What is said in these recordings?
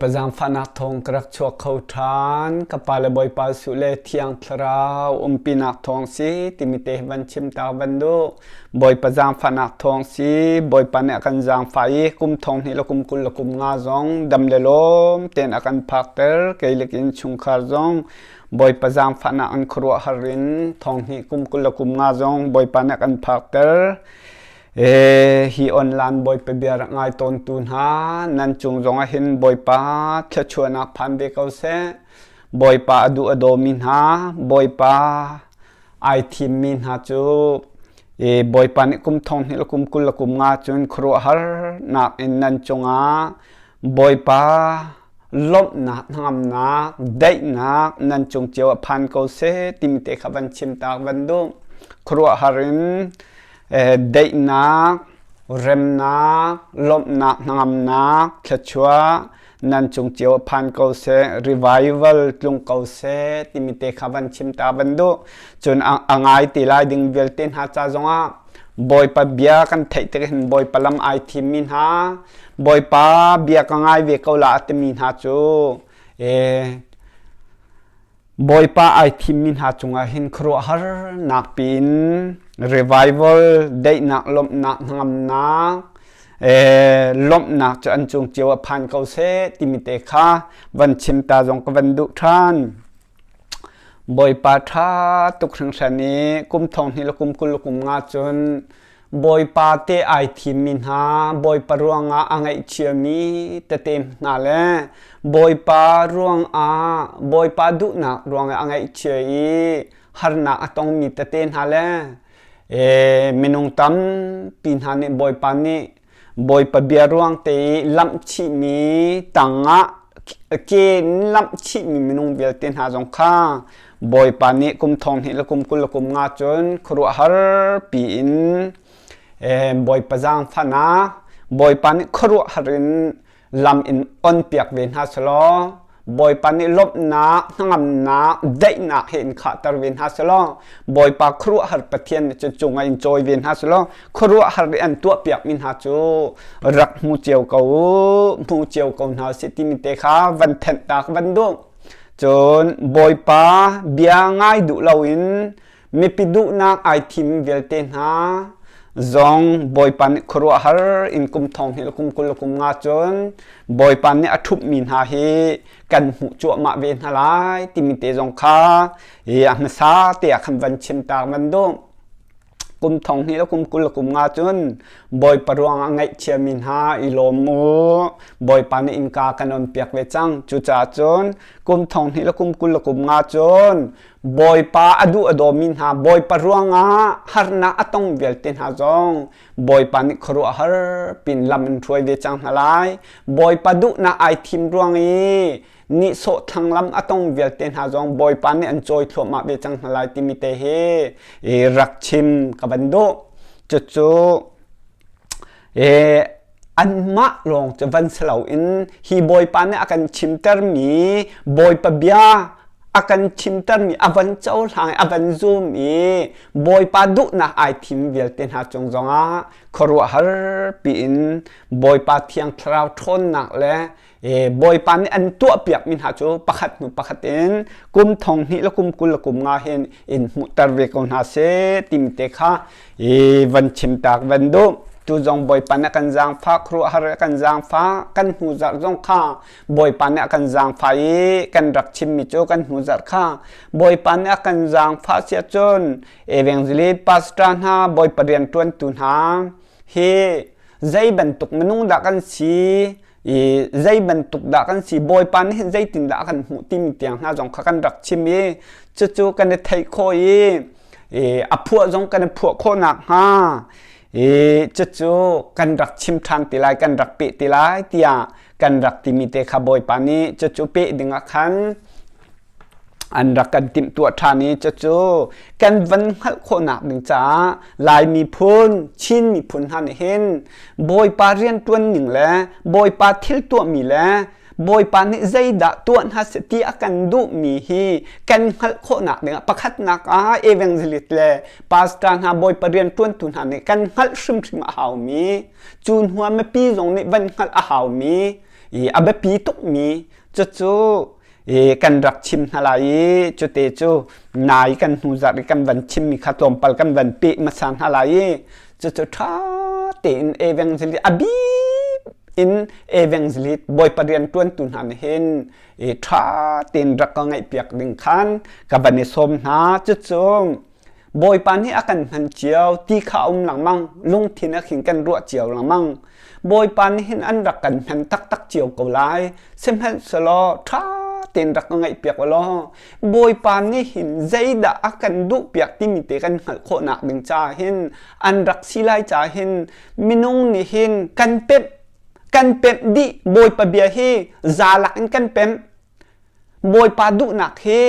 Zaangfahnak thawng ka rak chuak kho ṭhan. Ka pa le Bawipa Jesuh le Thiang Thlarau umpinak thawng si timi te hi van chim ta van duh. Bawipa zaangfahnak thawng si, Bawipa nih a kan zaangfah i kum thong hnih le kum 20 le kum nga zong dam le lawm tein a kan phakter. Kei le innchungkhar zong Bawipa zaangfahnak an khuaruahhar in thong hnih kum 20 le kum nga zong Bawipa nih a kan phakter. Hi online Bawipa bia rak ngai tawntu hna nan cung zongah hin Bawipa thluachuahnak phan ve ko seh. Bawipa a duh a dawmi hna, Bawipa ai thimmi hna cu Bawipa nih kum thong hnih le kum 20 le kum nga cun khuaruahharnak in nan cungah Bawipa lawmhnak, hnangamnak, daihnak nan cung cio ah phan ko seh timi te kha van chim tak van duh. Khuaruahhar in daihnak, remnak, lawmhnak, hnangamnak, thluachuah nan cung cio phan ko seh, revival tlung ko seh timi te kha van chim ta van duh. Cun a ngai ti lai ding vialte hna ca zongah Bawipa bia kan theih tik hin Bawipa lam ai thimmi hna, Bawipa bia ka ngai ve ko la a timi hna cu Bawipa ai thimmi hna cungah hin khuaruahharnak piin revival, daihnak, lawmhnak, hnangamnak, lawmhnak cu an cung cio ah phan ko seh timi te kha van chim ta zong ka van duh ṭhan. Bawipa ṭha tuk hringhran i kum thong hnih le kum 20 le kum nga cun Bawipa te ai thimmi hna, Bawipa ruangah a ngaihchiami tete hna le Bawipa ruangah Bawipa duhnak ruangah a ngaihchia i harnak a tongmi tete hna le minung tampi hna nih Bawipa nih Bawipa bia ruang te i lamhchihmi tangah ke in lamhchihmi minung vialte hna zong kha Bawipa nih kum thong hnih le kum 20 le kum nga cun khuaruahhar piin Bawipa zaangfahnak Bawipa nih khuaruahhar in lam in on piak ve hna selaw Bawipa nih lawmhnak hnangamnak daihnak he in khahter ve hna selaw Bawipa khuaruahhar Pathian nih cun cungah in cawi ve hna selaw khuaruahhar i an tuahpiakmi hna cu rak hmu cio ko u hmu cio ko hna usih timi te kha van thenh ta ka van duh. Cun Bawipa bia ngai duh loin mipi duhnak ai thim vialte hna zong Bawipa nih khuaruahhar in kum thong hnih le kum 20 le kum nga cun Bawipa nih a ṭhupmi hna hi kan hmuh cuahmah ve hna lai timi te zong kha hi a hmasa te ah khan van chim ta van duh. Kum thong hnih le kum 20 le kum nga cun Bawipa ruangah ngaihchiami hna i lawm u. Bawipa nih innka kan on piak ve cang. Cucaah cun kum thong hnih le kum 20 le kum nga cun Bawipa a duh a dawmi hna Bawipa ruangah harnak a tong vialte hna zong Bawipa nih khuaruahhar pin lam in hruai ve cang hna lai. Bawipa duhnak ai thim ruang i nihsawh thlanglam a tong vialte hna zong Bawipa nih an cawi thluahmah ve cang hna lai timi te hi rak chim ka van duh. Cucu anmah lawng cu van si loin hi Bawipa nih a kan chimtermi Bawipa bia a kan chimtermi a van cohlang i a van zum i Bawipa duhnak ai thim vialte hna cung zongah khuaruahhar piin Bawipa Thiang Thlarau ṭhawnnak le Bawipa nih an tuahpiakmi hna cu pakhat hnu pakhat in kum thong hnih le kum 20 le kum nga hin in hmuhter ve ko hna seh timi te kha van chimtak van duh. Tu zong Bawipa nih a kan zaangfah, khuaruahhar a kan zaangfah, kan hnu zarh zong kha Bawipa nih a kan zaangfah i kan rak chimmi cu kan hnu zarh kha Bawipa nih a kan zaangfah si ahcun evangelist pastor hna Bawipa rianṭuantu hna hi zei bantuk minung dah kan si i zei bantuk dah kan si Bawipa nih hin zeitindah a kan hmuh timi tiang hna zong kha kan rak chim i cucu kan i theih khawh i a phuah zong kan i phuah khawh nakhnga i cucu kan rak chim ṭhan ti lai kan rak peh ti lai tiah kan rak timi te kha Bawipa nih cucu peh dingah khan an rak kan timhtuah ṭhan i cucu kan van hngalh khawhnak ding caah Lai miphun, Chin miphun hna nih hin Bawipa rianṭuan ning le Bawipa thil tuahmi le Bawipa nih zeidah tuah hna seh ti a kan duhmi hi kan hngalh khawhnak dingah pakhatnak ah evangelist le pastor hna Bawipa rianṭuantu hna nih kan hngalh hrimhrim a haumi cu hnu ah mipi zong nih van hngalh a haumi. I a biapi tukmi cucu kan rak chim hna lai i cute cu nai kan hnu zarh i kan van chimmi kha tlawmpal kan van peh hmasa hna lai i cucu ṭha tein evangelist a bik in evangelist Bawipa rian ṭuantu hna nih hin ṭha tein rak ka ngaihpiak ding khan ka van i sawm hna. Cucu Bawipa nih a kan hman cio ti kha a um lengmang, lungthin ah khin kan ruah cio lengmang. Bawipa nih hin an rak kan hman taktak cio ko lai. Sihmanhsehlaw ṭha tein rak ka ngaihpiak u law Bawipa nih hin zeidah a kan duhpiak timi te kan hngalh khawhnak ding caah hin an rak si lai caah hin minung nih hin kan pemh kan pemh dih Bawipa bia hi zalak in kan pemh. Bawipa duhnak hi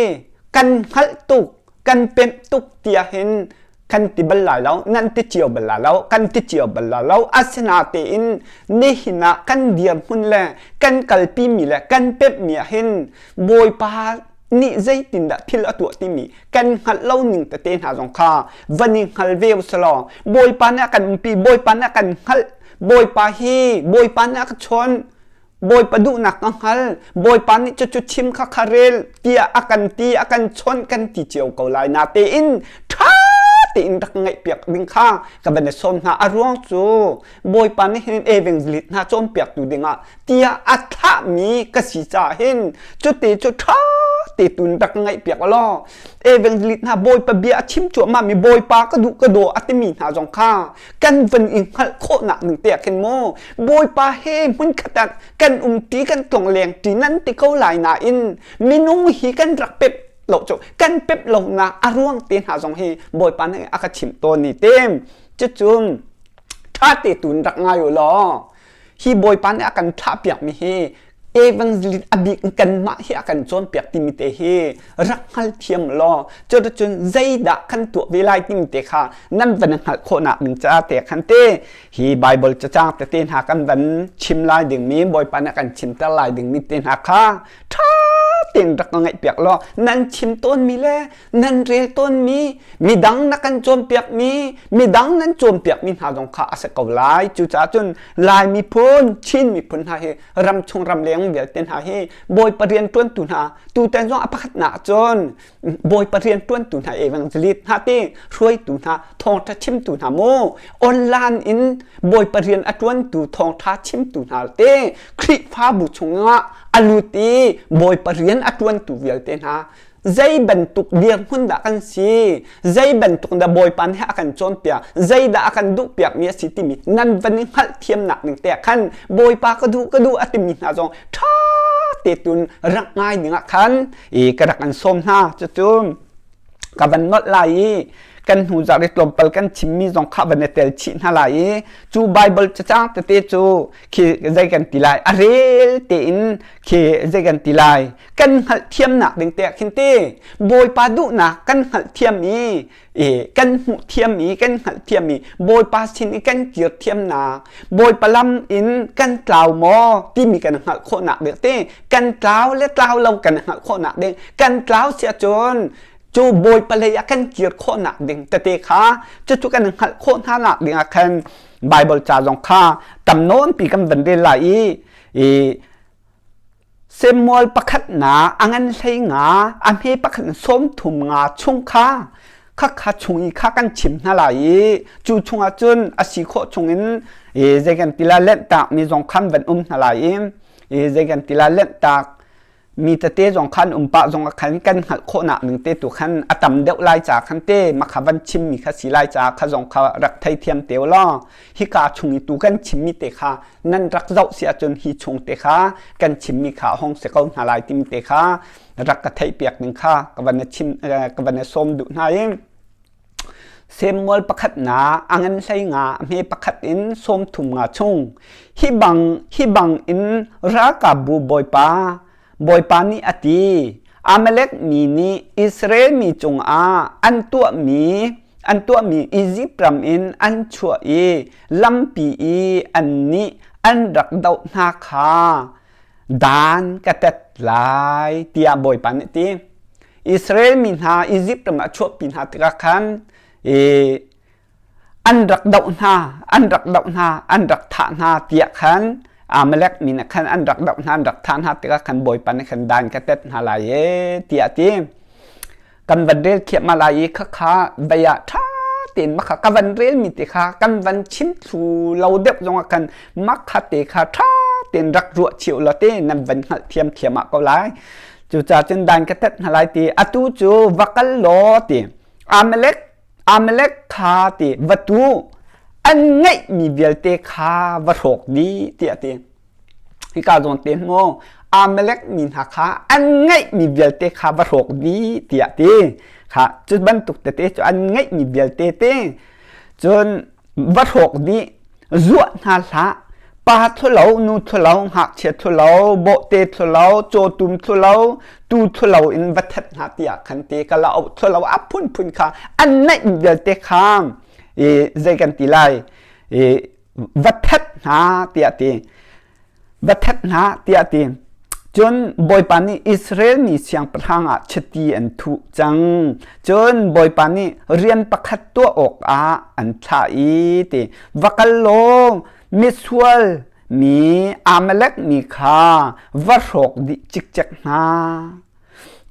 kan hngalh tuk, kan pemh tuk tiah hin kan ti bal lai lo, nan ti cio bal lai lo, kan ti cio bal lai lo. Asinatein nihin ah kan dirhmun le kan kalpimi le kan pemhmi ah hin Bawipa nih zeitindah thil a tuah timi kan hngalh lo ning tete hna zong kha van i hngal ve usalaw Bawipa nih a kan umpi, Bawipa nih a kan hngalh, Bawipa hi Bawipa nih a ka chawn, Bawipa duhnak ka hngal, Bawipa nih cucu chim kha kha rel tiah a kan ti, a kan chawnh kan ti cio ko lai. Natein ṭha tein rak ngaihpiak ding kha ka van i sawm hna. A ruang cu Bawipa nih hin evangelist hna cawnpiaktu dingah tiah a thlahmi ka si caah hin cuti cu ṭha te tun rak ngaihpiak law evangelist hna Bawipa bia a chim cuahmahmi Bawipa ka duh ka daw a timi hna zong kha kan van i hngalh khawhnak ning te ah khin mu Bawipa he hmunkhat ah kan umṭi kan tlongleng ṭi nan ti ko lai nain minung hi kan rak pep lo cu kan pep lonak a ruang te hna zong hi Bawipa nih a ka chimh tawn ni te cucun ṭha te tun rak ngai u law hi Bawipa nih a kan thlahpiakmi hi evangelist a bik in kanmah hi a kan cawnpiak timi te hi rak hngalthiam law cuticun zeidah kan tuah ve lai timi te kha nan van hngalh khawhnak ding caah te khan te hi Bible cacang tete hna kan van chim lai dingmi Bawipa nih a kan chimter lai dingmi te hna kha ṭha tein rak ka ngaihpiak law nan chim tawnmi le nan rel tawnmi midang na kan cawnpiakmi midang nan cawnpiakmi hna zong kha a si ko lai. Cucaah cun Lai miphun, Chin miphun hna hi ramchung ramleng vialte hna hi Bawipa rian ṭuantu hna tutan zong a pakhatnak cun Bawipa rian ṭuantu hna evangelist hna te hruaitu hna thawngṭha chimtu hna mu online in Bawipa rian a ṭuantu thawngṭha chimtu hna te Khrihfabu chungah a lut i Bawipa rian a ṭuantu vialte hna zei bantuk dirhmun dah kan si, zei bantuk dah Bawipa nih a kan cawnpiak, zeidah a kan duhpiakmi a si timi nan van i hngalhthiamnak ning te ah khan Bawipa ka duh ka duh a timi hna zong ṭha te tun rak ngai ding ah khan i ka rak an sawm hna. Cucu ka van nolh lai i kan hnu zarh i tlawmpal kan chimmi zong kha van i tel chih hna lai i cu Bible cacang tete cu khi zei kan ti lai a rel tein khi zei kan ti lai kan hngalhthiamnak ding te ah khin te Bawipa duhnak kan hngalhthiam i kan hmuh thiam i kan hngalhthiam i Bawipa sin i kan kir thiamnak Bawipa lam in kan tlau maw timi kan hngalh khawhnak ding te kan tlau le tlau lo kan hngalh khawhnak ding kan tlau si ahcun cu Bawipa lei ah kan kir khawhnak ding tete kha cucu kan hngalh khawh hna nak ding ah khan Bible ca zong kha tam nawn pi kan van rel lai i Samuel pakhatnak a ngan 15 a hme pakhat in 30 nga chung kha khakha chung i kha kan chim hna lai i cu chungah cun a si khawh chungin zei kan ti lai lenhtak mi zong khan van um hna lai i zei kan ti lai lenhtak mi tete zong khan um pah zong ah khan kan hngalh khawhnak ning te tu khan a tam deuh lai ca khan te makha van chim mi kha si lai ca kha zong kha rak theithiam te law hika chung i tu kan chimmi te kha nan rak zoh si ahcun hi chung te kha kan chimmi kha hong si ko hna lai timi te kha rak ka theihpiak ding kha ka van chim ka van sawm duh hna i Samuel pakhatnak a ngan 15 a hme pakhat in 30 nga chung hi bang hi bang in ralkapbu bawipa bawipa nih a ti Amalek mi nih Israel mi cungah an tuahmi an tuahmi Izipt ram in an chuah i lampi i annih an rak doh hna kha dan ka tet lai tiah Bawipa nih a ti. Israel mi hna Izipt ram ah chuahpi hna tikah khan i an rak doh hna, an rak doh hna, an rak thah hna tiah khan. Amalek mi nih khan an rak doh hna an rak thah hna tikah khan Bawipa nih khan dan ka tet hna lai e tiah a ti. Kan van rel thiam lai i khakha vei ah ṭha tein makha ka van rel mi te kha kan van chim thlu lo deuh zongah khan makha te kha ṭha tein rak ruah chih law te nan van hngalh thiam thiam ah ko lai. Cucaah cun dan ka tet hna lai ti atu cu va kal law ti Amalek Amalek kha ti va tu an ngeihmi vialte kha va hrawk dih tiah a ti. Hika zawn te maw Amalek mi hna kha an ngeihmi vialte kha va hrawk dih tiah a ti. Kha cu bantuk tete cu an ngeihmi vialte te cun va hrawk dih zuah hna hlah pa thulo nu thulo ngakchia thulo bawhte thulo cawtum thulo tu thulo in va that hna tiah khan te ka la thulo a phunphun kha an neih vialte kha i zei kan ti lai i va that hna tiah ti Va that hna tiah a ti. Cun Bawipa nih Israel mi siangpahrang ah chiti an thuh cang. Cun Bawipa nih rian pakhat tuah awkah an thlah i ti va kal law misual mi Amalek mi kha va hrawk dih cikcek hna.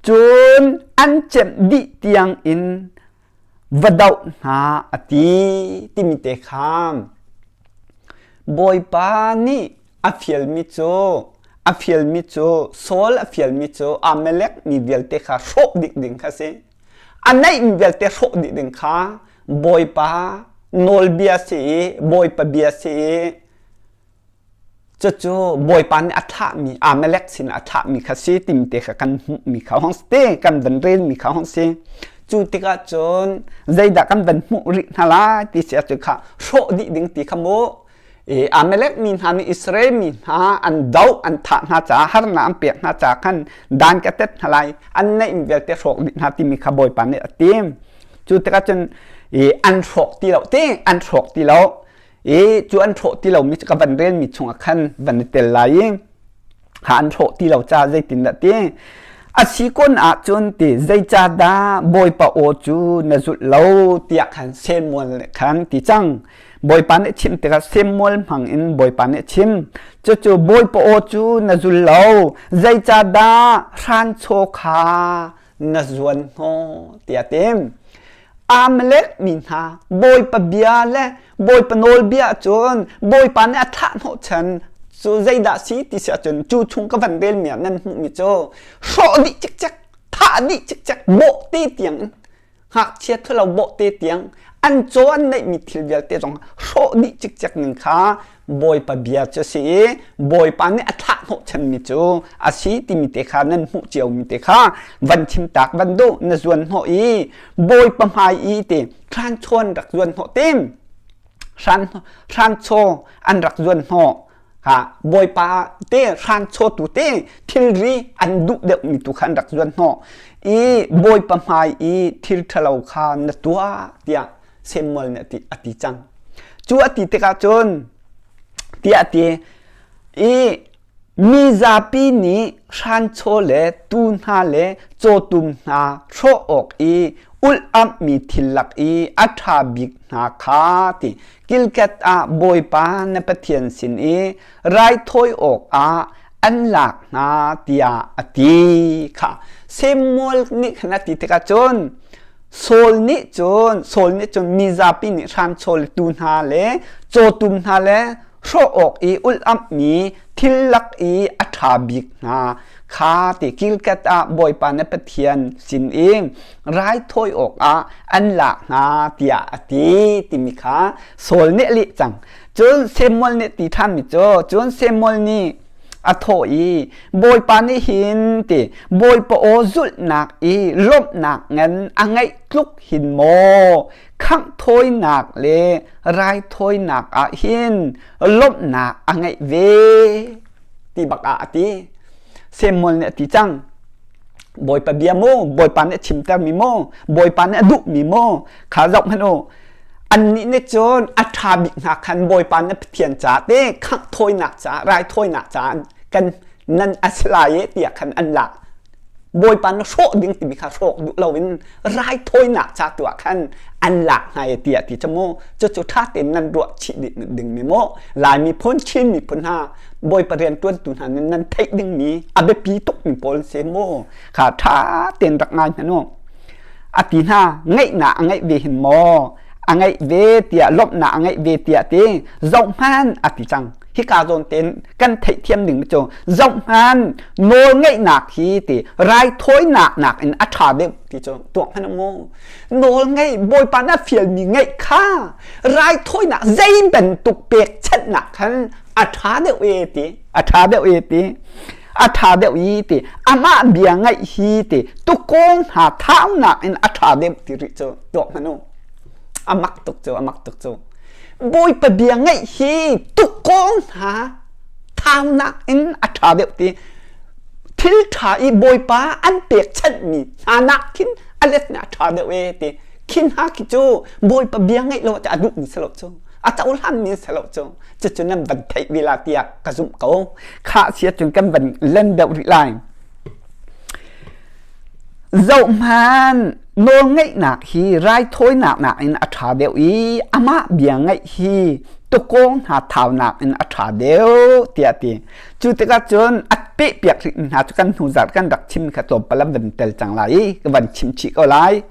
Cun an cemh dih tiangin va doh hna a ti timi te kha Bawipa nih a fialmi cu a fialmi cu Saul a fialmi cu Amalek mi vialte kha hrawh dih ding kha si. A neihmi vialte hrawh dih ding kha Bawipa nawlbia si i Bawipa bia si i Cucu Bawipa nih a thlahmi Amalek sin a thlahmi kha si timi te kha kan hmuhmi kha hong si kan van relmi kha hong si. Cu tikah cun zeidah kan van hmuh rih hna lai ti si ahcun kha hrawh dih ding ti kha mu Amalek mi hna nih Israel mi hna an doh an thah hna caah harnak an pek hna caah khan dan ka tet hna lai an neihmi vialte hrawk dih hna timi kha Bawipa nih a tim. Cu tikah cun an hrawk ti lo ti an hrawk ti lo i cu an hrawh ti lomi ka van relmi chungah khan van i tel lai i ha an hrawh ti lo ca zeitindah ti a si kon ahcun ti zeicahdah bawipa aw cu na zulh lo tiah khan Samuel nih khan ti cang bawipa nih chim tikah Samuel hmang in bawipa nih chim cucu bawipa aw cu na zul lo zeicahdah hranchaw kha na zuan hnawh tiah a ti. Amalek mi hna Bawipa bia le Bawipa nawlbia cun Bawipa nih a thlah hnawh chan cu zeidah si ti si ahcun cu chung ka van relmi ah nan hmuhmi cu hrawh dih cikcek thah dih cikcek bawh te tiang in ngakchia thalo bawhte tiang an caw an neihmi thil vialte zong hrawh dih cikcek ning kha Bawipa bia cu a si i Bawipa nih a thlah hnawhchanmi cu a si timi te kha nan hmuh ciomi te kha van chim tak van duh na zuan hnawh i Bawipa hmai i ti hranchaw an rak zuan hnawh tim hranchaw an rak zuan hnawh ha bawipa te hranchaw tu te thilri an duh deuhmi tu kha an rak zuan hnawh i bawipa hmai i thil ṭhalo kha na tuah tiah Samuel nih a ti, a ti cang cu a ti tikah cun tiah a ti i mi zapi nih hranchaw le tuu hna le cawtum hna hrawh awk i ulh amhmi thil lak i a ṭha bik hna kha ti Kilkat ah Bawipa na Pathian sin i raithawi awkah an lak hna tiah a ti kha Samuel nih khan a ti tikah cun Saul nih cun Saul nih cun mi zapi nih hranchawl tu hna le cawtum hna le hrawh awk i ulh amhmi thil lak i a ṭha bik hna kha ti kilkat ah Bawipa na Pathian sin i raithawi awkah an lak hna tiah a ti timi kha Saul nih a leh cang. Cun Samuel nih ti ṭhanmi cu cun Samuel nih a thawh i Bawipa nih hin ti Bawipa aw zulhnak i lawmhnak ngan a ngeih tluk hin maw khangh thawinak le raithawinak ah hin lawmhnak a ngeih ve ti bak ah a ti. Samuel nih a ti cang. Bawipa bia maw Bawipa nih a chimtermi maw Bawipa nih a duhmi maw kha zoh hmanh u annih nih cun a ṭha bik hna khan Bawipa na Pathian ca te khangh thawinak ca raithawinak ca kan nan a si lai e tiah khan an lak. Bawipa na hrawh ding timi kha hrawk duh loin raithawinak ca tu ah khan an lak hna e tiah ti cu mu. Cucu ṭha tein nan ruah chih dingmi maw Lai miphun, Chin miphun hna Bawipa rianṭuantu hna nih nan theih dingmi a biapi tukmi pawl si mu. Kha ṭha tein rak ngai hna u. A ti hna, ngeihnak a ngeih ve hin maw? A ngeih ve tiah lawmhnak a ngeih ve tiah ti zohhmanh a ti cang. Hika zawn tein kan theihthiam ding cu zohhmanh nawlngeihnak hi ti raithawinak nakin a ṭha deuh ti cu tuak hmanh mu. Nawlngeih Bawipa na fialmi ngeih kha raithawinak zei bantuk pekchanhnak khan a ṭha deuh e ti a ṭha deuh e ti a ṭha deuh i ti amah bia ngaih hi ti tukawng hna thaunak in a ṭha deuh ti rih cu tuak hmanh u. A mak tuk cu a mak tuk cu. Bawipa bia ngaih hi tukawng hna thaunak in a ṭha deuh ti thil ṭha i Bawipa an pekchanhmi hna nak khin a let a ṭha deuh e ti khin hna khi cu Bawipa bia ngaih lo a duhmi si lo cu a cohlanmi si lo cu cucu nan van theih ve la tiah ka zumh ko khah si ahcun kan van len deuh rih lai. Zohhmanh, nawlngeihnak hi raithawinak nakin a ṭha deuh i amah bia ngaih hi tukawng hna thaunak in a ṭha deuh tiah a ti. Cu tikah cun a pehpiak rih hna cu kan hnu zarh kan rak chim kha tlawmpal an van tel cang lai i ka van chim chih ko lai.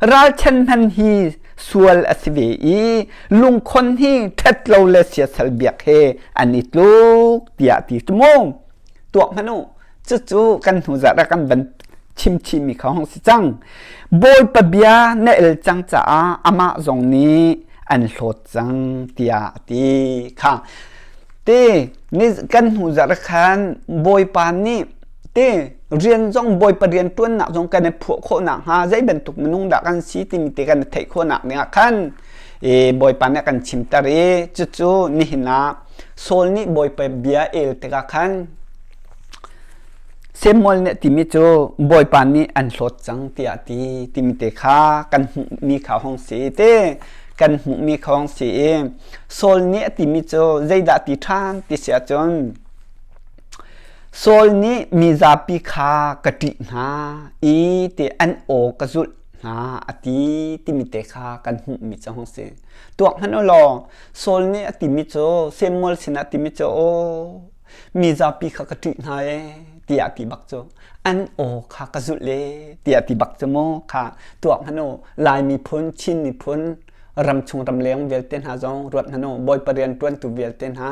Ralchan hman hi sual a si ve i lungkhon hi ṭhat lo le siasal biak he an i tluk tiah a ti cu mu. Tuak hmanh u. Cucu kan hnu zarh ah kan van chim chihmi kha hong si cang. Bawipa bia na el cang caah amah zong nih an hlawt cang tiah a ti kha. Te ni kan hnu zarh khan Bawipa nih te rian zong Bawipa rian ṭuannak zong kan i phuah khawh nakhnga zei bantuk minung dah kan si timi te kan i theih khawh nak dingah khan e Bawipa nih a kan chimter i cucu nihin ah Saul nih Bawipa bia el tikah khan Samuel nih a timi cu Bawipa nih an hlawt cang tiah a ti timi te kha kan hmuhmi kha hong si te kan hmuhmi kha hong si i Saul nih a timi cu zeidah ti ṭhan ti si ahcun Saul nih mi zapi kha ka ṭih hna i ti an aw ka zulh hna a ti timi te kha kan hmuhmi cu hong si. Tuak hmanh u law Saul nih a timi cu Samuel sinah a timi cu aw mi zapi kha ka ṭih hna ee tiah a ti bak cu an aw kha ka zulh ee tiah a ti bak cu mu kha tuak hmanh u Lai miphun Chin miphun ramchung ramleng vialte hna zong ruat hmanh u Bawipa rian ṭuantu vialte hna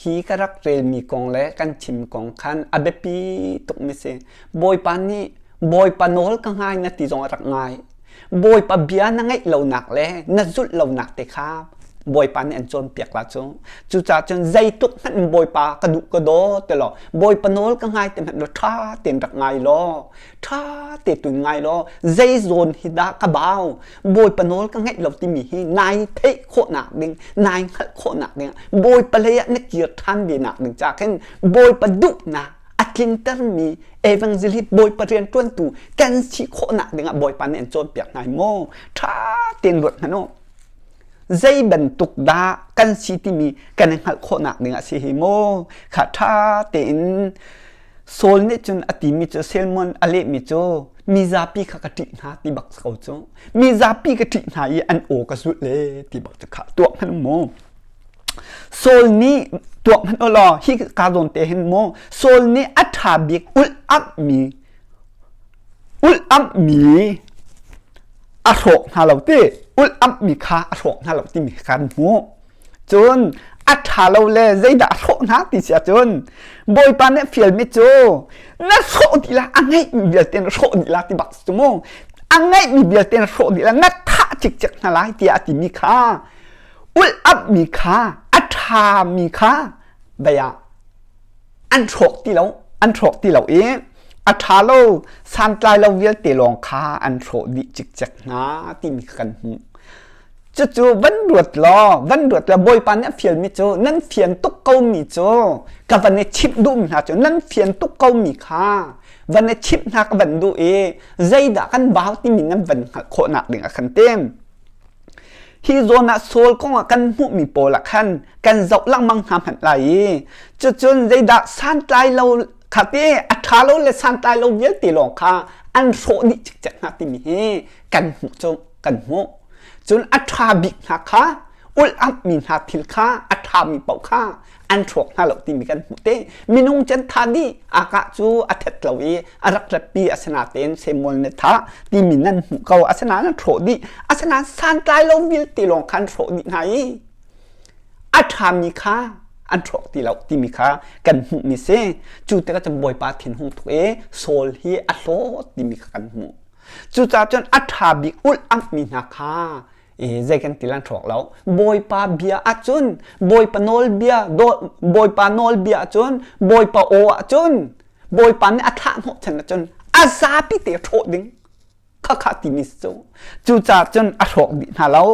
hi ka rak relmi kong le kan chim kong khan a biapi tukmi si Bawipa nih Bawipa nawl ka ngai na ti zong a rak ngai Bawipa bia na ngaih lonak le na zulh lonak te kha Bawipa nih an cawnpiak la cu. Cucaah cun zeitluk hmanh in Bawipa ka duh ka daw ti law Bawipa nawl ka ngai ti hmanh law ṭha tein rak ngai law ṭha te tun ngai law zei zawn hi dah ka bau Bawipa nawl ka ngaih lo timi hi nai theih khawhnak ding nai hngalh khawhnak ding Bawipa lei ah na kir ṭhan ve nak ding ca khin Bawipa duhnak a tlintermi evangelist Bawipa rianṭuantu kan si khawhnak dingah Bawipa nih an cawnpiak hna maw? Ṭha tein ruat hmanh u. Zei bantuk dah kan si timi kan i hngalh khawhnak dingah si hi maw? Kha ṭha tein Saul nih cun a timi cu Salmon a lehmi cu mi zapi kha ka ṭih hna ti bak ko cu. Mi zapi ka ṭih hna i an aw ka zulh le ti bak cu kha tuah hmanh maw? Saul nih tuak hmanh u law hi ka zawn te hin mu Saul nih a ṭha bik ulh amhmi ulh amhmi a hrawk hna lo ti ulh amhmi kha a hrawk hna lo timi kan hmuh. Cun a ṭha lo le zeidah a hrawh hna ti si ahcun Bawipa nih fialmi cu na hrawh dih la a ngeihmi vialte na hrawh dih la ti bak cu mu a ngeihmi vialte na hrawh dih la na thah cikcek hna lai tiah a timi kha ulh apmi kha a ṭhami kha bei ah an hrawk ti lo an hrawk ti lo i a ṭha lo santlai lo vialte lawng kha an hrawh dih cikcek hna timi kha kan hmuh cucu van ruat law van ruat law bawipa nih a fialmi cu nan fian tuk komi cu ka van i chimh duhmi hna cu nan fian tuk komi kha van i chimh hna ka van duh i zeidah kan bau timi nan van hngalh khawhnak ding ah khan tim Hi zawn ah Saul kong ah kan hmuhmi pawl ah khan kan zoh lengmang hna hmanh lai i cucun zeidah santlai lo. Kha te a ṭha lo le santlai lo vialte lawng kha an hrawh dih cikcek hna timi hi kan hmuh cu kan hmuh. Cun a ṭha bik hna kha ulh amhmi hna thil kha a ṭhami paoh kha an hrawk hna lo timi kan hmuh te. Minung can tha dih akah cu a thet lo i a rak ratpi asinatein Samuel nih thah timi nan hmuh ko. Asinain an hrawh dih. Asinain santlai lo vialte lawng kha an hrawh dih hna i a ṭhami kha an hrawk ti lo timi kha kan hmuhmi si. Cu tikah cun Bawipa thinhung tuk i Saul hi a hlawt timi kha kan hmuh. Cucaah cun a ṭha bik ulh amhmi hna kha zei kan ti lan hrawk lo. Bawipa bia ahcun Bawipa nawlbia Bawipa nawlbia ahcun Bawipa aw ahcun Bawipa nih a thlah hnawhchan ahcun a zapi te hrawh ding khakha timi si cu. Cucaah cun a hrawk dih hna lo.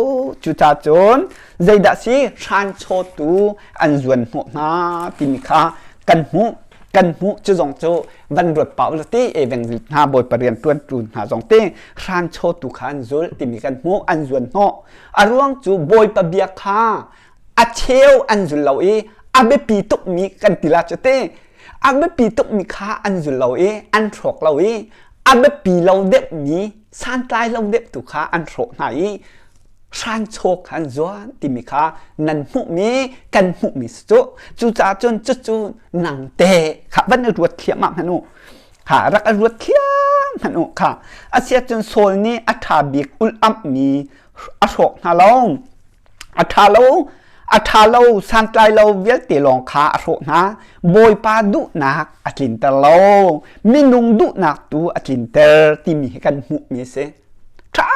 Cucaah cun zeidah si hranchawtu an zuan hnawh hna timi kha kan hmuh. Kan hmuh cu zong cu van ruat pah ulaw ti evangelist hna bawipa rian ṭuantu hna zong ti hranchawtu kha an zulh timi kan hmuh an zuan hnawh. A ruang cu bawipa bia kha a cheu an zul lo i a biapi tukmi kan ti la cu ti a biapi tukmi kha an zul lo i an hrawk lo i a biapi lo deuhmi santlai lo deuh tu kha an hrawh hna i hranchaw kha an zuan timi kha nan hmuhmi kan hmuhmi si cu cucaah cun cucu nang te kha van i ruat thliahmah hmanh u kha rak i ruat thliam hmanh u kha asiahcun Saul nih a ṭha bik ulh amhmi a hrawk hna lo A ṭha lo, a ṭha lo, santlai lo vialte lawng kha a hrawh hna. Bawipa duhnak a tlinter lo, minung duhnak tu a tlinter timi hi kan hmuhmi a si. Ṭha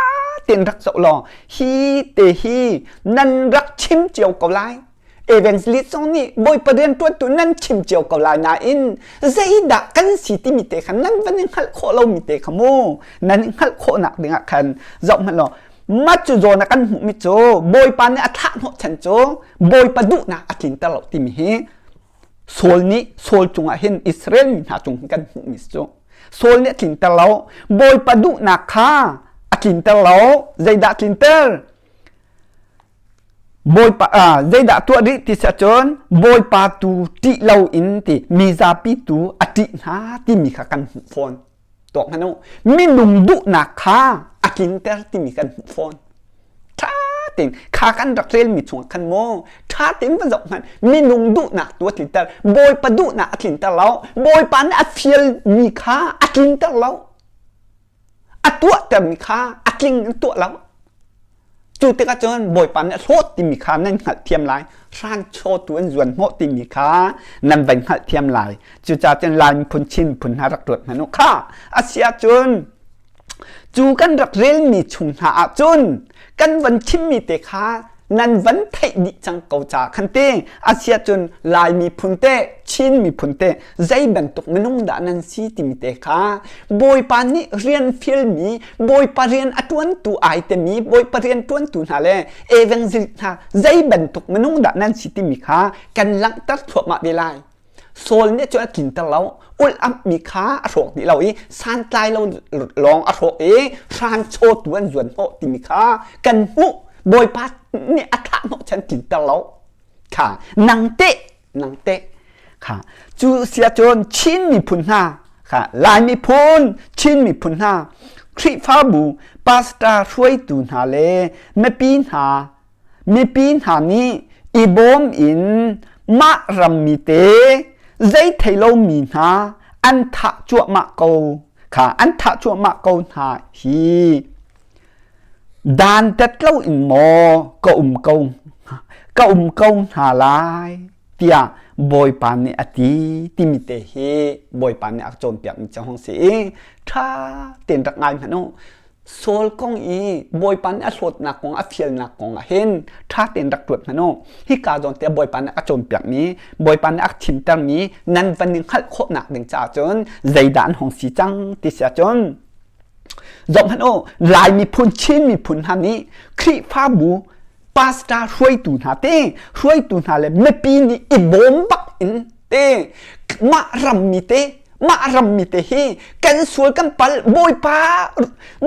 tein rak zoh law hi te hi nan rak chim cio ko lai. Evangelist zong nih Bawipa rianṭuantu nan chim cio ko lai nain zeidah kan si timi te kha nan van i hngalh khawh lomi te kha mu nan i hngalh khawhnak dingah khan zoh hmanh law Mah cu zawn ah kan hmuhmi cu Bawipa nih a thlah hnawhchan cu Bawipa duhnak a tlinter lo timi hi Saul nih Saul cungah hin Israel mi hna cung hin kan hmuhmi si cu. Saul nih a tlinter lo. Bawipa duhnak kha a tlinter lo. Zeidah a tlinter? Bawipa ah zeidah tuah rih ti si ahcun Bawipa tu ṭih loin ti mi zapi tu a ṭih hna timi kha kan hmuh fawn. Tuak hmanh u. Minung duhnak kha a tlinter timi kan hmuh fawn. Ṭha tein kha kan rak relmi chungah khan maw ṭha tein va zoh hmanh minung duhnak tu a tlinter Bawipa duhnak a tlinter lo Bawipa nih a fialmi kha a tlinter lo a tuahtermi kha a tling in tuah lo Cu tikah cun Bawipa nih a hlawt timi kha nan hngalhthiam lai. Hranchawtu an zuan hnawh timi kha nan van hngalhthiam lai. Cucaah cun Lai miphun Chin miphun hna rak ruat hmanh u kha. A si ahcun cu kan rak relmi chung hna ahcun kan van chimmi te kha nan van theih dih cang ko ca khan te a si ahcun Lai miphun te Chin miphun te zei bantuk minung dah nan si timi te kha Bawipa nih rian fialmi Bawipa rian a ṭuantu ai temi Bawipa rian ṭuantu hna le evangelist hna zei bantuk minung dah nan si timi kha kan langhter thluahmah ve lai. Saul nih cun a tlinter lo ulh amhmi kha a hrawk dih lo i santlai lo lawng a hrawk i hranchawtu an zuan hnawh timi kha kan hmuh Bawipa nih a thlah hnawh chan tlinter lo kha nang teh nang teh kha cu sia cun Chin miphun hna kha Lai miphun Chin miphun hna Khrihfabu pastor hruaitu hna le mipi hna mipi hna nih i bawm in mah rammi te zei thei lomi hna an thah cuahmah ko kha an thah cuahmah ko hna hi dantat lo in maw ka um ko ka um ko hna lai tiah Bawipa nih a ti timi te hi Bawipa nih a cawnpiakmi cu hung si i ṭha tein rak ngai hmanh u Saul kong i Bawipa nih a hlawtnak kong a fialnak kong ah hin ṭha tein rak ruat hmanh u hika zawn te Bawipa nih a cawnpiakmi Bawipa nih a chimtermi nan van i hngalh khawhnak ding caah cun zeidah an hung si cang ti si ahcun Zohhmanh u, Lai miphun, Chin miphun hna nih Khrihfabu pastor hruaitu hna te, hruaitu hna le mipi nih i bawm bak in te, mah rammi te, Mah rammi te hi kan sual kan pal Bawipa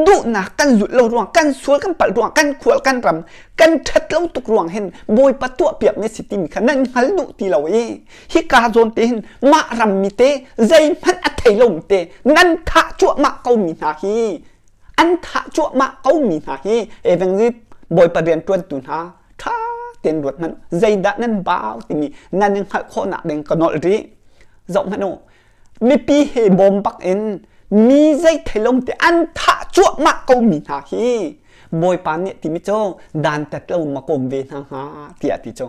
duhnak kan zulh lo ruang kan sual kan palh ruang kan khual kan ram kan ṭhat lo tuk ruang hin Bawipa tuahpiak mi si timi kha nan hngal duh ti lo i hika zawn te hin mah rammi te zeihmanh a thei lomi te nan thah cuahmah ko mi hna hi an thah cuahmah ko mi hna hi evangelist Bawipa rianṭuantu hna ṭha tein ruat hmanh zeidah nan bau timi nan i hngalh khawhnak ding ka nolh rih zoh hmanh u mipi he bawm bak in mi zei theilom te an thah cuahmah ko mi hna hi Bawipa nih timi cu dantat lo ma kawm ve hna hnga tiah ti cu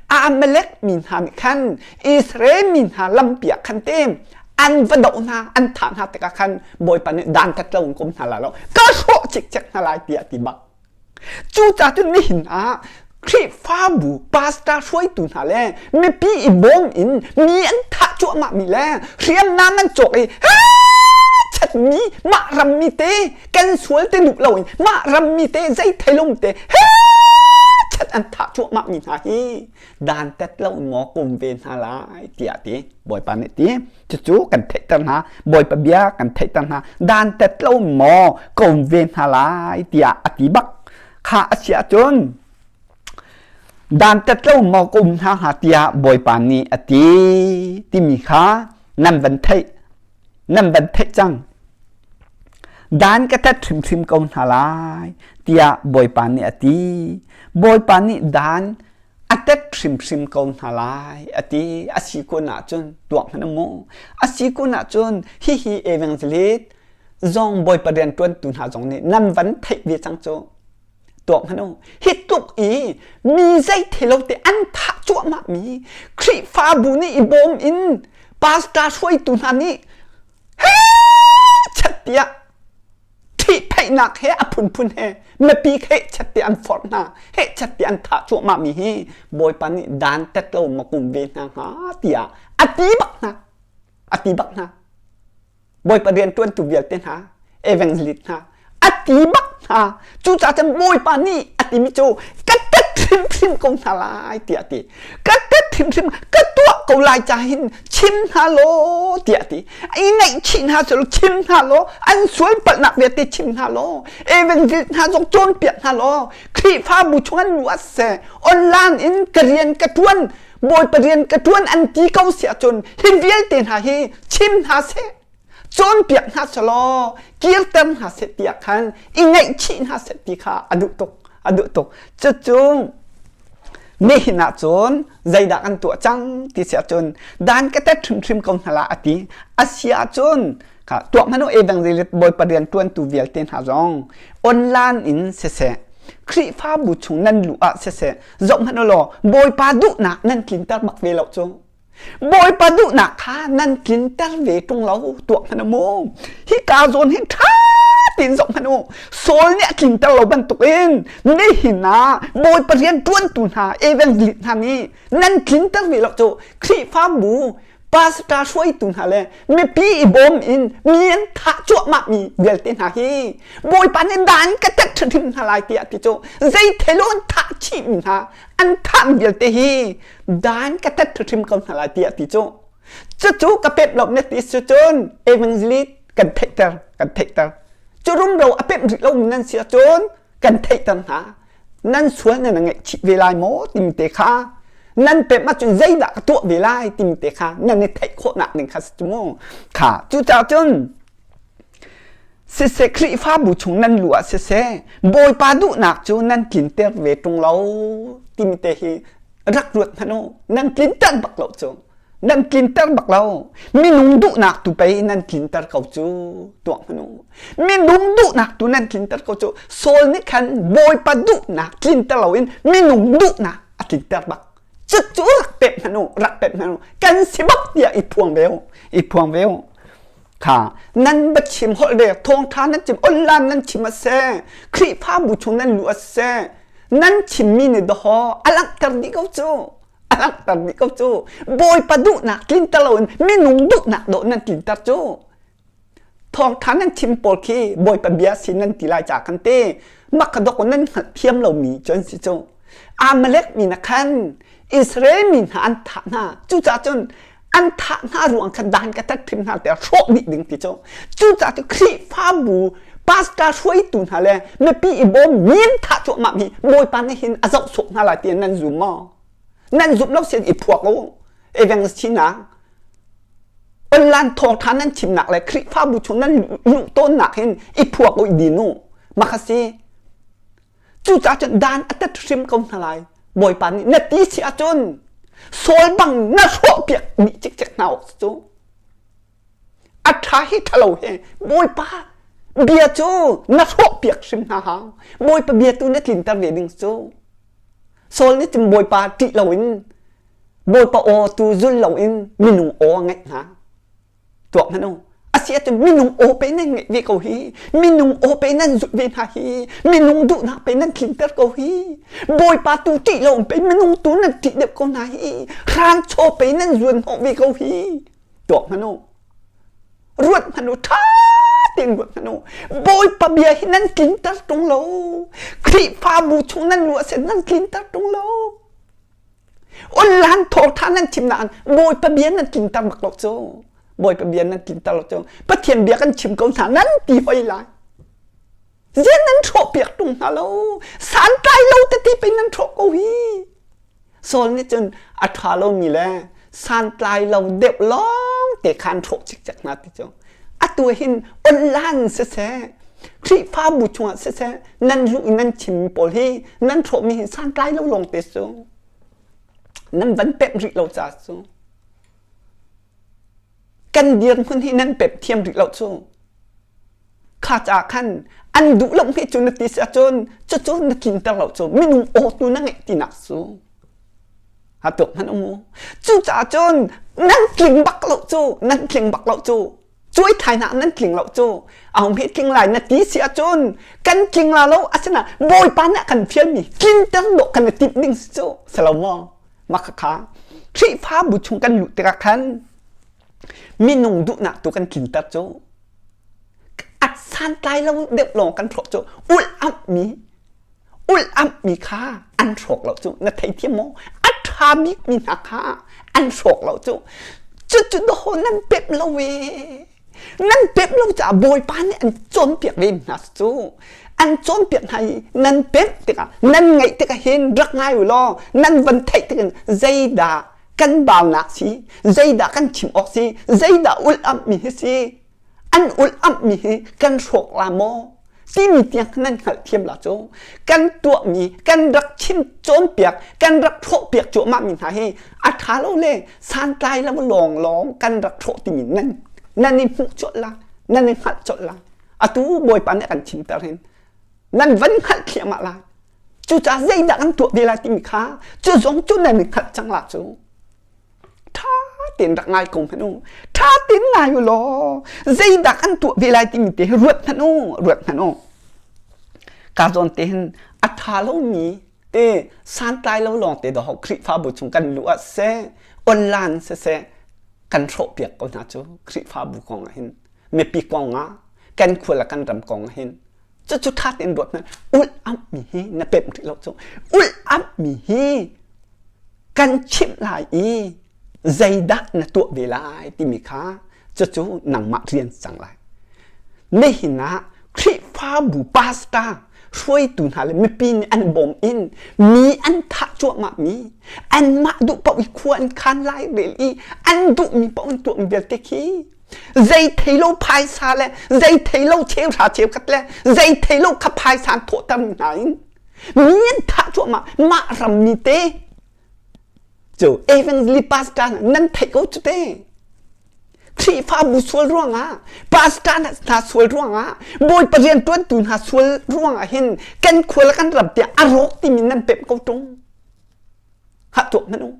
Amalek mi hna nih khan Israel mi hna lampi ah khan te an va doh hna an thah hna tikah khan Bawipa nih dantat lo in kawm hna lai lo ka hrawh cikcek hna lai tiah ti bak Cucaah cun nihin ah Khrihfabu pastor hruaitu hna le mipi i bawm in mi an thah cuahmah mi le hriamnam an cawk i chatmi mah rammi te kan sual te duh loin mah rammi te zei theilum te chat an thah cuahmah mi hna hi dantat lo maw kum ve hna lai tiah ti Bawipa nih ti cucu kan theihter hna Bawipa bia kan theihter hna dantat lo maw ko ve hna lai tiah a ti bak kha a si ahcun dantat lo maw ka um hna hnga tiah Bawipa nih a ti timi kha nan van theih nan van theih cang dan ka tat hrimhrim ko hna lai tiah Bawipa nih a ti Bawipa nih dan a tet hrimhrim ko hna lai a ti a si kun ahcun tuak hmanh mu a si kun ahcun hihi evangelist zong bawipa rian ṭuantu hna zong nih nan van theih ve cang cu tuak hmanh u hi tluk i mi zei thilo te an thah cuahmah mi Khrihfabu nih i bawm in pastor hruaitu hna nih he chat tiah ṭhihphaihnak he a phunphun he mipi hehchet ti an forh hna hehchet ti an thah cuahmah mi hi Bawipa nih dan tet lo ma kum ve hna hnga tiah a ti bak hna a ti bak hna Bawipa rian ṭuantu vialte hna evangelist hna a ti bak hna cucaah cun Bawipa nih a timi cu ka tet hrimhrim ko hna lai tiah a ti ka tet hrimhrim ka tuah ko lai ca hin chim hna law tiah a ti i ngaihchih hna cu chim hna law an sual palhnak vialte chim hna law evangelist hna zong cawnpiak hna law Khrihfabu chung an luat seh online in ka rian ka ṭuan Bawipa rian ka ṭuan an ti ko si ahcun hi vialte hna hi chim hna seh cawnpiak hna selaw kirter hna seh tiah khan i ngaihchih hna seh ti kha a duh tuk a duh tuk cucu nihin ah cun zeidah kan tuah cang ti si ahcun dan ka tet hrimhrim ko hna la a ti a si ahcun kha tuah hmanh u evangelist bawipa rian ṭuantu vialte hna zong online in siseh Khrihfabu chung nan luh ah siseh zoh hmanh u law bawipa duhnak nan tlinter bak ve lo cu Bawipa duhnak kha nan tlinter ve ṭung lo tuah hmanh u mu. Hika zawn hin ṭha tein zoh hmanh u. Saul nih a tlinter lo bantukin nihin ah Bawipa rian ṭuantu hna evangelist hna nih nan tlinter ve lo cu Khrihfabu pastor hruaitu hna le mipi i bawm in mi an thah cuahmah mi vialte hna hi Bawipa nih dan ka tet hrim hna lai tiah ti cu zei thelo an thah chih mi hna an thah mi vialte hi dan ka tet hrim ko hna lai tiah ti cu cucu ka pep lo na ti si cun evangelist kan theihter kan theihter cu rumro a pep rih lo nan si ahcun kan theihter hna nan sual nan ngaihchih ve lai maw timi te kha nan pep ahcun zeidah ka tuah ve lai timi te kha nan i theih khawhnak ding kha si cu mu kha cucaah cun siseh Khrihfabu chung nan lu ah siseh Bawipa duhnak cu nan tlinter ve ṭung lo timi te hi rak ruat hmanh u nan tlinter bak lo cu nan tlinter bak lo minung duhnak tu pei nan tlinter ko cu tuah hmanh u minung duhnak tu nan tlinter ko cu Saul nih khan Bawipa duhnak tlinter loin minung duhnak a tlinter bak cucu rak pek hmanh u rak pek hmanh u kan si bak tiah i phuang ve u i phuang ve u kha nan va chim holh ve thawngtha nan chim online nan chim a si Khrihfabu chung nan luh a si nan chimmi nih dawhaw a langhter dih ko cu a langhter dih ko cu Bawipa duhnak tlinter loin minung duhnak dawh nan tlinter cu thawngtha nan chim pawl khi Bawipa bia si nan ti lai ca kan ti mak dok nan hngalh thiam lomi cu an si cu Amalek mi na khan Israel mi hna an thah hna cucaah cun. An thah hna ruang khan dan ka tat hrim hna tiah hrawh dih ding ti cu. Cucaah cu Khrihfabu pastor hruaitu hna le mipi i bawm min thah cuahmah mi Bawipa nih hin a zoh sawh hna lai ti nan zum maw? Nan zumh lo sin i phuak u. Evangelist sinak online thawngṭha nan chimnak le Khrihfabu chung nan luh tawnnak hin i phuak u i din u. Mah si. Cucaah cun dan a tat hrim ko hna lai. Bawipa nih na ti si ahcun Saul bang na hrawhpiak dih cikcek hna awk cu. A ṭha hi ṭhalo he Bawipa bia cu na hrawhpiak hrim hna hau. Bawipa bia tu na tlinter ve ding cu. Saul nih cun Bawipa ṭih loin Bawipa aw tu zul loin minung aw a ngaih hna. Tuak hmanh u. Asi ahcun minung aw pe nan ngeih ve ko hi. Minung aw pe nan zulh ve hna hi. Minung duhnak pe nan tlinter ko hi. Bawipa tu ṭih lo pe minung tu nan ṭih deuh ko hna hi. Hranchaw pe nan zuan hnawh ve ko hi. Tuak hmanh u. Ruat hmanh u. Ṭha tein ruat hmanh u. Bawipa bia hi nan tlinter ṭung lo. Khrihfabu chung nan luah sen nan tlinter ṭung lo. Online thawngtha nan chim nain Bawipa bia nan tlinter bak lo cu. Bawipa bia nan tlinter lo cu. Pathian bia kan chim ko hna nan ti hoi lai. Zian nan hrawh piak tung hna lo. Santlai lo tete pe nan hrawh ko hi. Saul nih cun a ṭha lomi le santlai lo deuh lawng te khan hrawh cikcek hna ti cu. Atu hin online siseh, Khrihfabu chungah siseh, nan luh i nan chimmi pawl hi nan hrawhmi hi santlai lo lawng te cu. Nan van pemh rih lo ca cu. Kan dirhmun hi nan pemh thiam rih lo cu. Kha caah khan an duh lo hme cu na ti si ahcun cucu na tlinter lo cu minung aw tu na ngeih tinak cu. Ha tuk hmanh um u. Cucaah cun nan tling bak lo cu, nan tling bak lo cu. Cuai thai hna nan tling lo cu. Ahum hi tling lai na ti si ahcun kan tling la lo asina Bawipa nih a kan fialmi tlinter dawh kan i timh ding si cu. Si lo maw? Mah khakha Khrihfabu chung kan luh tikah khan minung duhnak tu kan tlinter cu. A santlai lo deuh lawng kan hrawh cu ulh amhmi ulh amhmi kha an hrawk lo cu na theithiam maw a ṭha bikmi hna kha an hrawk lo cu cucu dawh nan pemh lo e nan pemh lo caah bawipa nih an cawnpiak ve hna cu an cawnpiak hna i nan pemh tikah nan ngaih tikah hin rak ngai u law nan van theih tikin zeidah kan baunak si zeidah kan chim awk si zeidah ulh amhmi hi si an ulh amhmi hi kan hrawk la maw timi tiang nan hngalhthiam la cu kan tuahmi kan rak chim cawnpiak kan rak hrawhpiak cuahmah mi hna hi a ṭha lo le santlai lo lawng lawng kan rak hrawh timi nan nan i hmuh colh la nan i hngalh colh la atu bawipa nih a kan chimter hin nan van hngalh thliahmah lai cucaah zeidah kan tuah ve lai timi kha cu zong cu nan i hngalh cang la cu ṭha tein rak ngai ko hmanh u ṭha tein ngai u law zeidah kan tuah ve lai timi te hi ruat hmanh u ruat hmanh u ka zawn te hin a ṭha lomi te santlai lo lawng te dawh Khrihfabu chung kan luh ah siseh online siseh kan hrawhpiak ko hna cu Khrihfabu kong ah hin mipi kong ah kan khua le kan ram kong ah hin cucu ṭha tein ruat hmanh ulh amhmi hi na pemh rih lo cu ulh amhmi hi kan chimh lai i zeidah na tuah ve lai timi kha cucu nangmah rian cang lai nihin ah Khrihfabu pastor hruaitu hna le mipi nih an bawm in mi an thah cuahmah mi anmah duh paoh i khua an khan lai rel i an duhmi paoh an tuahmi vialte khi zei thei lo phaisa le zei thei lo cheuhra cheukhat le zei thei lo kha phaisa an thawhter hna in mi an thah cuahmah mah ram mi te cu evangelist pastor nan theih ko cu te Khrihfabu sual ruangah pastor hna sual ruangah Bawipa rianṭuantu hna sual ruangah hin kan khua le kan ram tiah a rawk timi nan pemh ko ṭung hah tuak hmanh u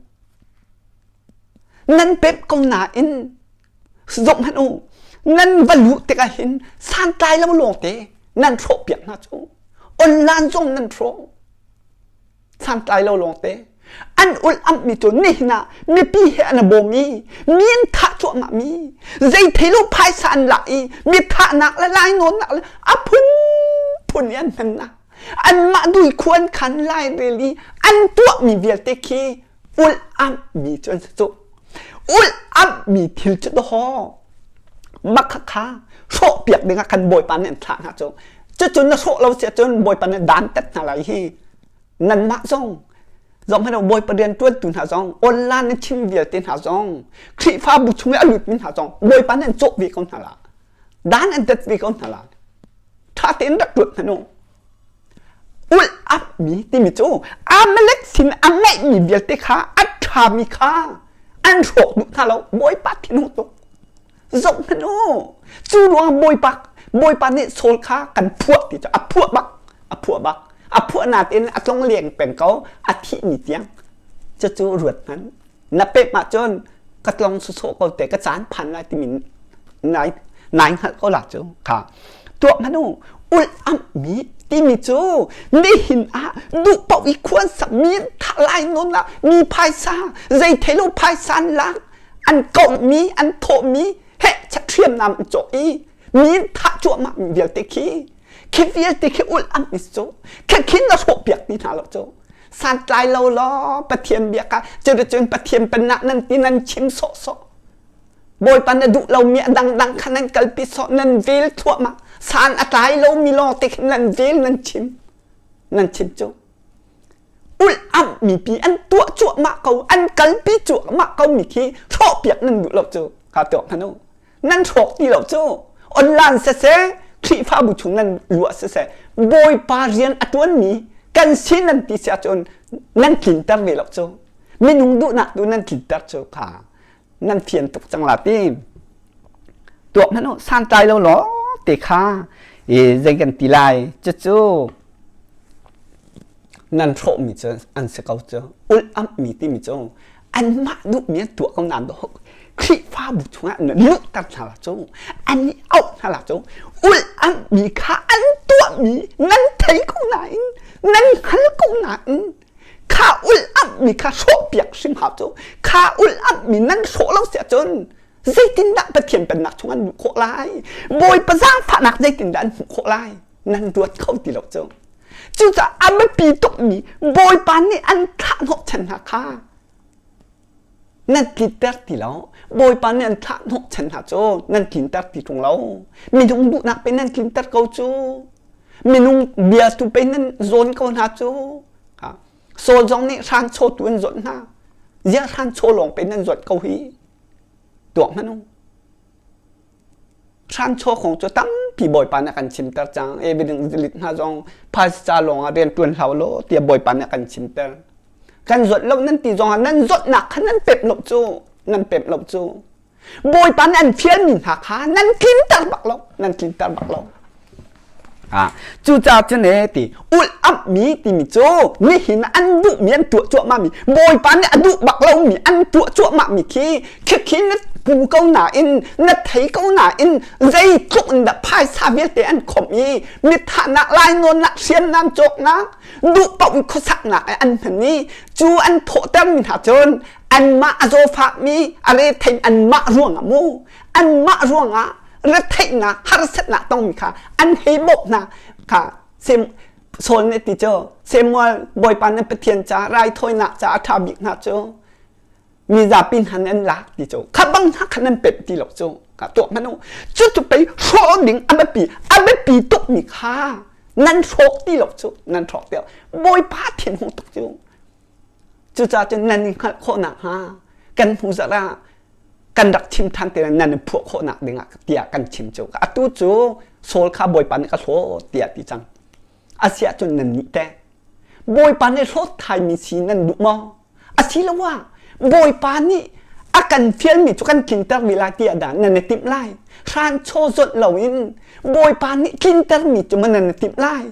Nan pemh ko nain zoh hmanh u nan va luh tikah hin santlai lo lawngte nan hrawhpiak hna cu online zong nan hrawh santlai lo lawngte an ulh amhmi cu nihin ah mipi he an bawm i mi an thah cuahmah mi zei thei lo phaisa an lak i mi thahnak le lainawnnak le a phunphun i an hmannak anmah dui khuan khan lairel i an tuahmi vialte khi ulh amhmi cu an si cu. Ulh amhmi thil cu dawh mak kha hrawh piak dingah khan Bawipa nih an thlah hna cu. Cucun na hrawh lo si ahcun Bawipa nih dan tat hna lai hi. Nanmah zong zong hmanh Bawipa rian ṭuantu hna zong online in chim vialte hna zong Khrihfabu chung i a lutmi hna zong Bawipa nih an cawh ve ko hna la. Dan an tat ve ko hna la. Ṭha tein rak ruat hmanh u. Ulh apmi timi cu Amalek sin a ngeihmi vialte kha a ṭhami kha an hrawk duh hna lo. Bawipa thinhung tuk. Zoh hmanh u. Cu ruang Bawipa Bawipa nih Saul kha kan phuah ti cu a phuah bak. A phuah bak. A phuah natin a tlong leng peng ko a thih ni tiang. Cucu ruat hmanh. Na pek ahcun ka tlong sawsawh ko te ka caan phan lai timi nai nai hngalh ko la cu kha tuah hmanh u ulh amhmi timi cu nihin ah duh paoh i khuan sak mi thah lai nawn ah mi phaisa zei thei lo phaisa an lak an kohmi an thawhmi heh hriamnam an cawk i mi thah cuahmah mi vialte khi khi vialte khi ulh amhmi cu khi khin na hrawh piak ti hna lo cu santlai lo law Pathian bia kha cuticun Pathian pennak nan ti nan chim sawhsawh Bawipa na duh lomi a dangdang kha nan kalpi sawh nan vel thluahmah san a tlai lomi lawng te khin nan vel nan chim nan chim cu ulh amhmi pi an tuah cuahmah ko an kalpi cuahmah ko mi khi hrawhpiak nan duh lo cu kha tuak hmanh u nan hrawk ti lo cu online siseh Khrihfabu chung nan luah siseh Bawipa rian a ṭuanmi kan si nan ti si ahcun nan tlinter ve lo cu minung duhnak tu nan tlinter cu kha nan fian tuk cang la ti tuak hmanh u santlai lo law te kha i zei kan ti lai cucu nan hrawhmi cu an si ko cu ulh amhmi timi cu anmah duhmi an tuah ko nain dawh Khrihfabu chungah nan luhter hna la cu an i auh hna la cu ulh amhmi kha an tuahmi nan thei ko nain nan hngal ko nain kha ulh amhmi kha hrawhpiak hrim hau cu kha ulh amhmi nan hrawh lo si ahcun zeitindah Pathian pennak chung an luh khawh lai Bawipa zaangfahnak zeitindah an hmuh khawh lai nan ruat kho ti lo cu Cucaah a biapi tukmi Bawipa nih an thlah hnawhchan hna kha nan tlinter ti lo. Bawipa nih an thlah hnawhchan hna cu nan tlinter ti ṭung lo. Minung duhnak pe nan tlinter ko cu. Minung bia tu pe nan zawn ko hna cu. Saul zong nih hranchaw tu an zawt hna. Ziah hranchaw lawng pe nan zawt ko hi. Tuak hmanh u. Hranchaw kong cu tampi Bawipa nih a kan chimter cang. Evidence zelit hna zong phaisa lawng ah rian ṭuan hlah law tiah Bawipa nih a kan chimter. Kan zawt lo nan ti zongah nan zawtnak kha nan pemh lo cu, nan pemh lo cu. Bawipa nih an fialmi hna kha nan tlinter bak lo, nan tlinter bak lo. Ah, cucaah cun ee ti ulh amhmi timi cu nihin an duhmi an tuah cuahmahmi Bawipa nih a duh bak lomi an tuah cuahmahmi khi khikhi na pu ko nain na thei ko nain zeitluk in dah phaisa vialte an khomh i mithahnak lainawnnak hriamnam cawknak duh paoh in khuasaknak i an hman i cu an thawhtermi hna cun anmah a zawfakmi a rethei anmah ruangah mu anmah ruangah retheihnak harsatnak tongmi kha an hei bawmh hna kha sem Saul nih ti cu Samuel Bawipa na Pathian ca raithawinak ca a ṭha bik hna cu mi zapi hna nih an lak ti cu kha bang hna kha nan pemh ti lo cu ka tuah hmanh u cu cu pei hrawh ding a biapi a biapi tukmi kha nan hrawk ti lo cu nan hrawk ti lo Bawipa thinhung tuk cu cucaah cun nan i hngalh khawh nakhnga kan hnu zarh ah kan rak chim ṭhan te nan i phuah khawhnak dingah tiah kan chim cu atu cu Saul kha Bawipa nih ka hlawt tiah ti cang asiah cun nan nih teh Bawipa nih hlawt thaimi si nan duh maw asiloah Bawipa nih a kan fialmi cu kan tlinter ve lai tiah dah nan i timh lai hranchaw zawnh loin Bawipa nih tlintermi cu maw nan i timh lai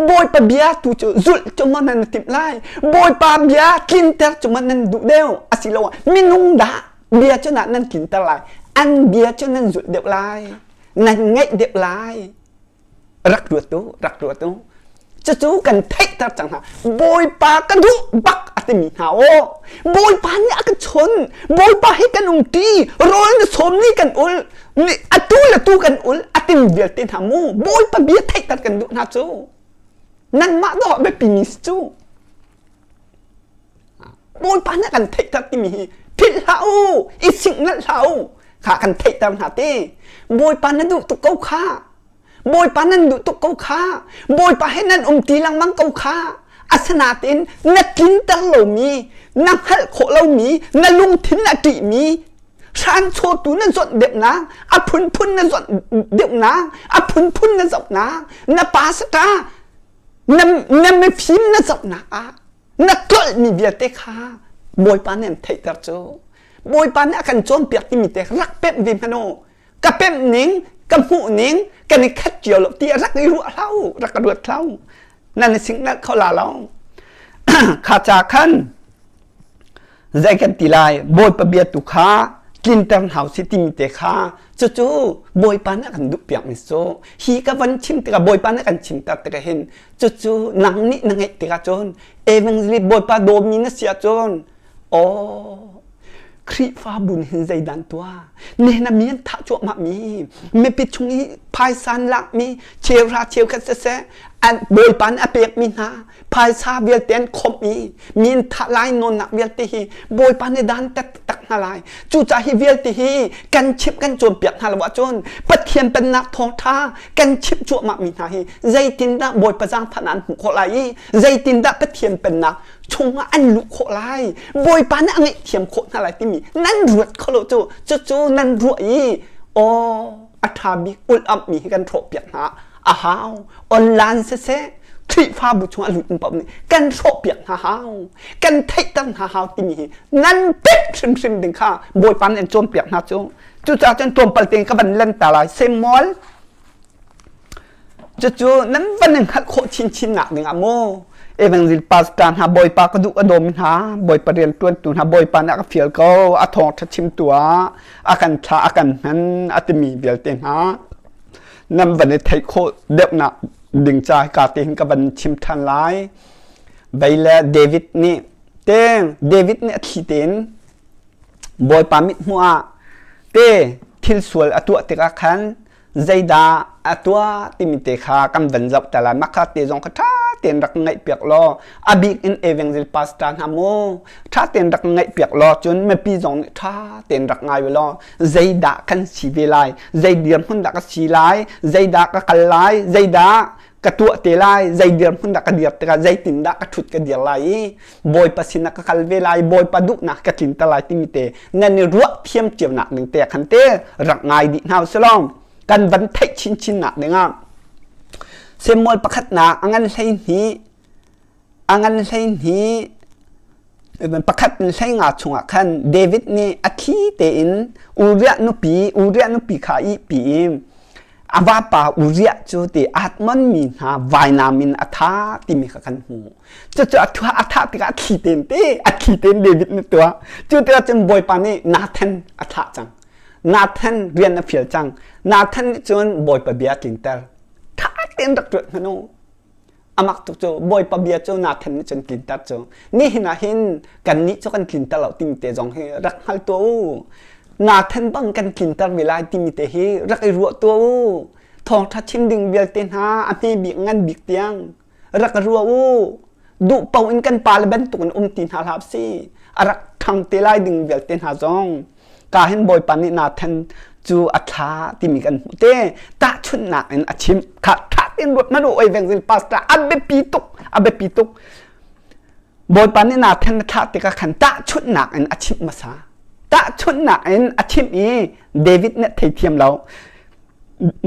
Bawipa bia tu cu zulh cu maw nan i timh lai Bawipa bia tlinter cu maw nan duh deuh asiloah minung dah bia cu nah nan tlinter lai an bia cu nan zulh deuh lai nan ngaih deuh lai rak ruat u rak ruat u cucu kan theihter cang hna bawipa ka duh bak a timi hna aw bawipa nih a ka chon bawipa he kan um ṭi rawl na sawm ni kan ul atu le tu kan ul a timi vialte hna mu bawipa bia theihter kan duh hna cu nanmah dawh biapi mi si cu bawipa nih a kan theihter timi hi. Philh hlah u, i singnalh hlah u. Kha kan theihter hna te. Bawipa na duh tuk ko kha. Bawipa nan duh tuk ko kha. Bawipa he nan um ti lengmang ko kha. Asinain na tlinter lomi, na hngalh khawh lomi, na lungthin a ṭihmi, hranchawtu na zawnh deuhnak, a phunphun na zawnh deuhnak, a phunphun na zohnak, na pastor na, na mifim na zohnak ah na tlolhmi vialte kha Bawipa nih an theihter cu. Bawipa nih a kan cawnpiak timi te rak pemh ve hmanh u. Ka pemh ning, ka hmuh ning, kan i khat cio lo ti rak i ruah hlah u, rak ka ruat hlah u. Nan i singnalh kho la lo. Kha ca khan zei kan ti lai Bawipa bia tu kha tlinter hna usih timi te kha cucu Bawipa nih a kan duhpiak mi cu hi ka van chim tikah Bawipa nih a kan chimter tikah hin cucu nang nih na ngeih tikah cun evangelist Bawipa dawmi na si ahcun aw Khrihfabu nih hin zeidan tuah nehna mi an thah cuahmah mi mipi chung i phaisa an lakmi cheuhra cheukhat siseh an Bawipa nih a pekmi hna phaisa vialte an khomh i mi an thah lai nawnnak vialte hi Bawipa nih dan tak hna lai cucaah hi vialte hi kan chimh kan cawnpiak hna lo ahcun Pathian pennak thawngṭha kan chimh cuahmah mi hna hi zeitindah Bawipa zaangfahnak an hmuh khawh lai i zeitindah Pathian pennak chungah an luh khawh lai Bawipa nih a ngaihthiam khawh hna lai timi nan ruat kho lo cu cucu nan ruah i aw a ṭha bik ulh amhmi hi kan hrawhpiak hna a hau online siseh Khrihfabu chungah lut in paoh nih kan hrawhpiak hna hau kan theihter hna hau timi hi nan pek hrimhrim ding kha Bawipa nih an cawnpiak hna cu cucaah cun tlawmpal tein ka van len ta lai Samuel Cucu nan van in hngalh khawh chinchin nak dingah mu Evangel pastor hna Bawipa ka duh ka dawm hna Bawipa rianṭuantu hna Bawipa nih a ka fial ko a thawngṭha chimtu ah a kan thlah a kan hman a timi vialte hna nan van i theih khawh deuhnak ding ca ka te hin ka van chim ṭhan lai. Vei le David nih te David nih a thli tein Bawipa mithmuh ah te thil sual a tuah tikah khan zeidah a tuah timi te kha kan van zoh te lai makha te zong kha ṭha tein rak ngaih piak law a bik in evangel pastor hna mu ṭha tein rak ngaih piak law cun mipi zong nih ṭha tein rak ngai law zeidah kan si ve lai zei dirhmun dah ka si lai zeidah ka kal lai zeidah ka tuah te lai zei dirhmun dah ka dir tikah zeitindah ka ṭhut ka dir lai i bawipa sinah ka kal ve lai bawipa duhnak ka tlinter lai timi te nan i ruah thiam cio nak ding te khan te rak ngai dih hna usih kan van theih chinchin nak dingah Samuel pakhatnak a ngan 12 a ngan 12 pakhat in 15 chungah khan David nih a thli tein Uriah nupi Uriah nupi kha a ihpi i a vapa Uriah cu ti Atmon mi hna vainam in a thah timi kha kan hmuh. Cucu a thua a thah tikah a thli tein te a thli tein David nih tuah. Cu tikah cun Bawipa nih Nathan a thlah cang. Nathan rian a fial cang. Nathan nih cun Bawipa bia a tlinter. Tha tein rak ṭuat hmanh u. Amak tuk cu Bawipa bia cu Nathan nih cun tlinter cu. Nihin ah hin kannih cu kan tlinter lo timi te zong hi rak hngal tuah u. Nathan bang kan tlinter ve lai timi te hi rak i ruah tuah u. Thawngṭha chim ding vialte hna a hme bik ngan bik tiang rak ruah u. Duh paoh in kan pale bantuk in um ti hna hlah si. A rak ṭhang te lai ding vialte hna zong ka hin Bawipa nih Nathan cu a thla timi kan hmuh te tahchunhnak in a chim kha tha tein ruat hmanh u oi vengzil pastor a biapi tuk a biapi tuk Bawipa nih Nathan a thlah tikah khan tahchunhnak in a chimh hmasa tahchunhnak in a chimh i David nih theithiam lo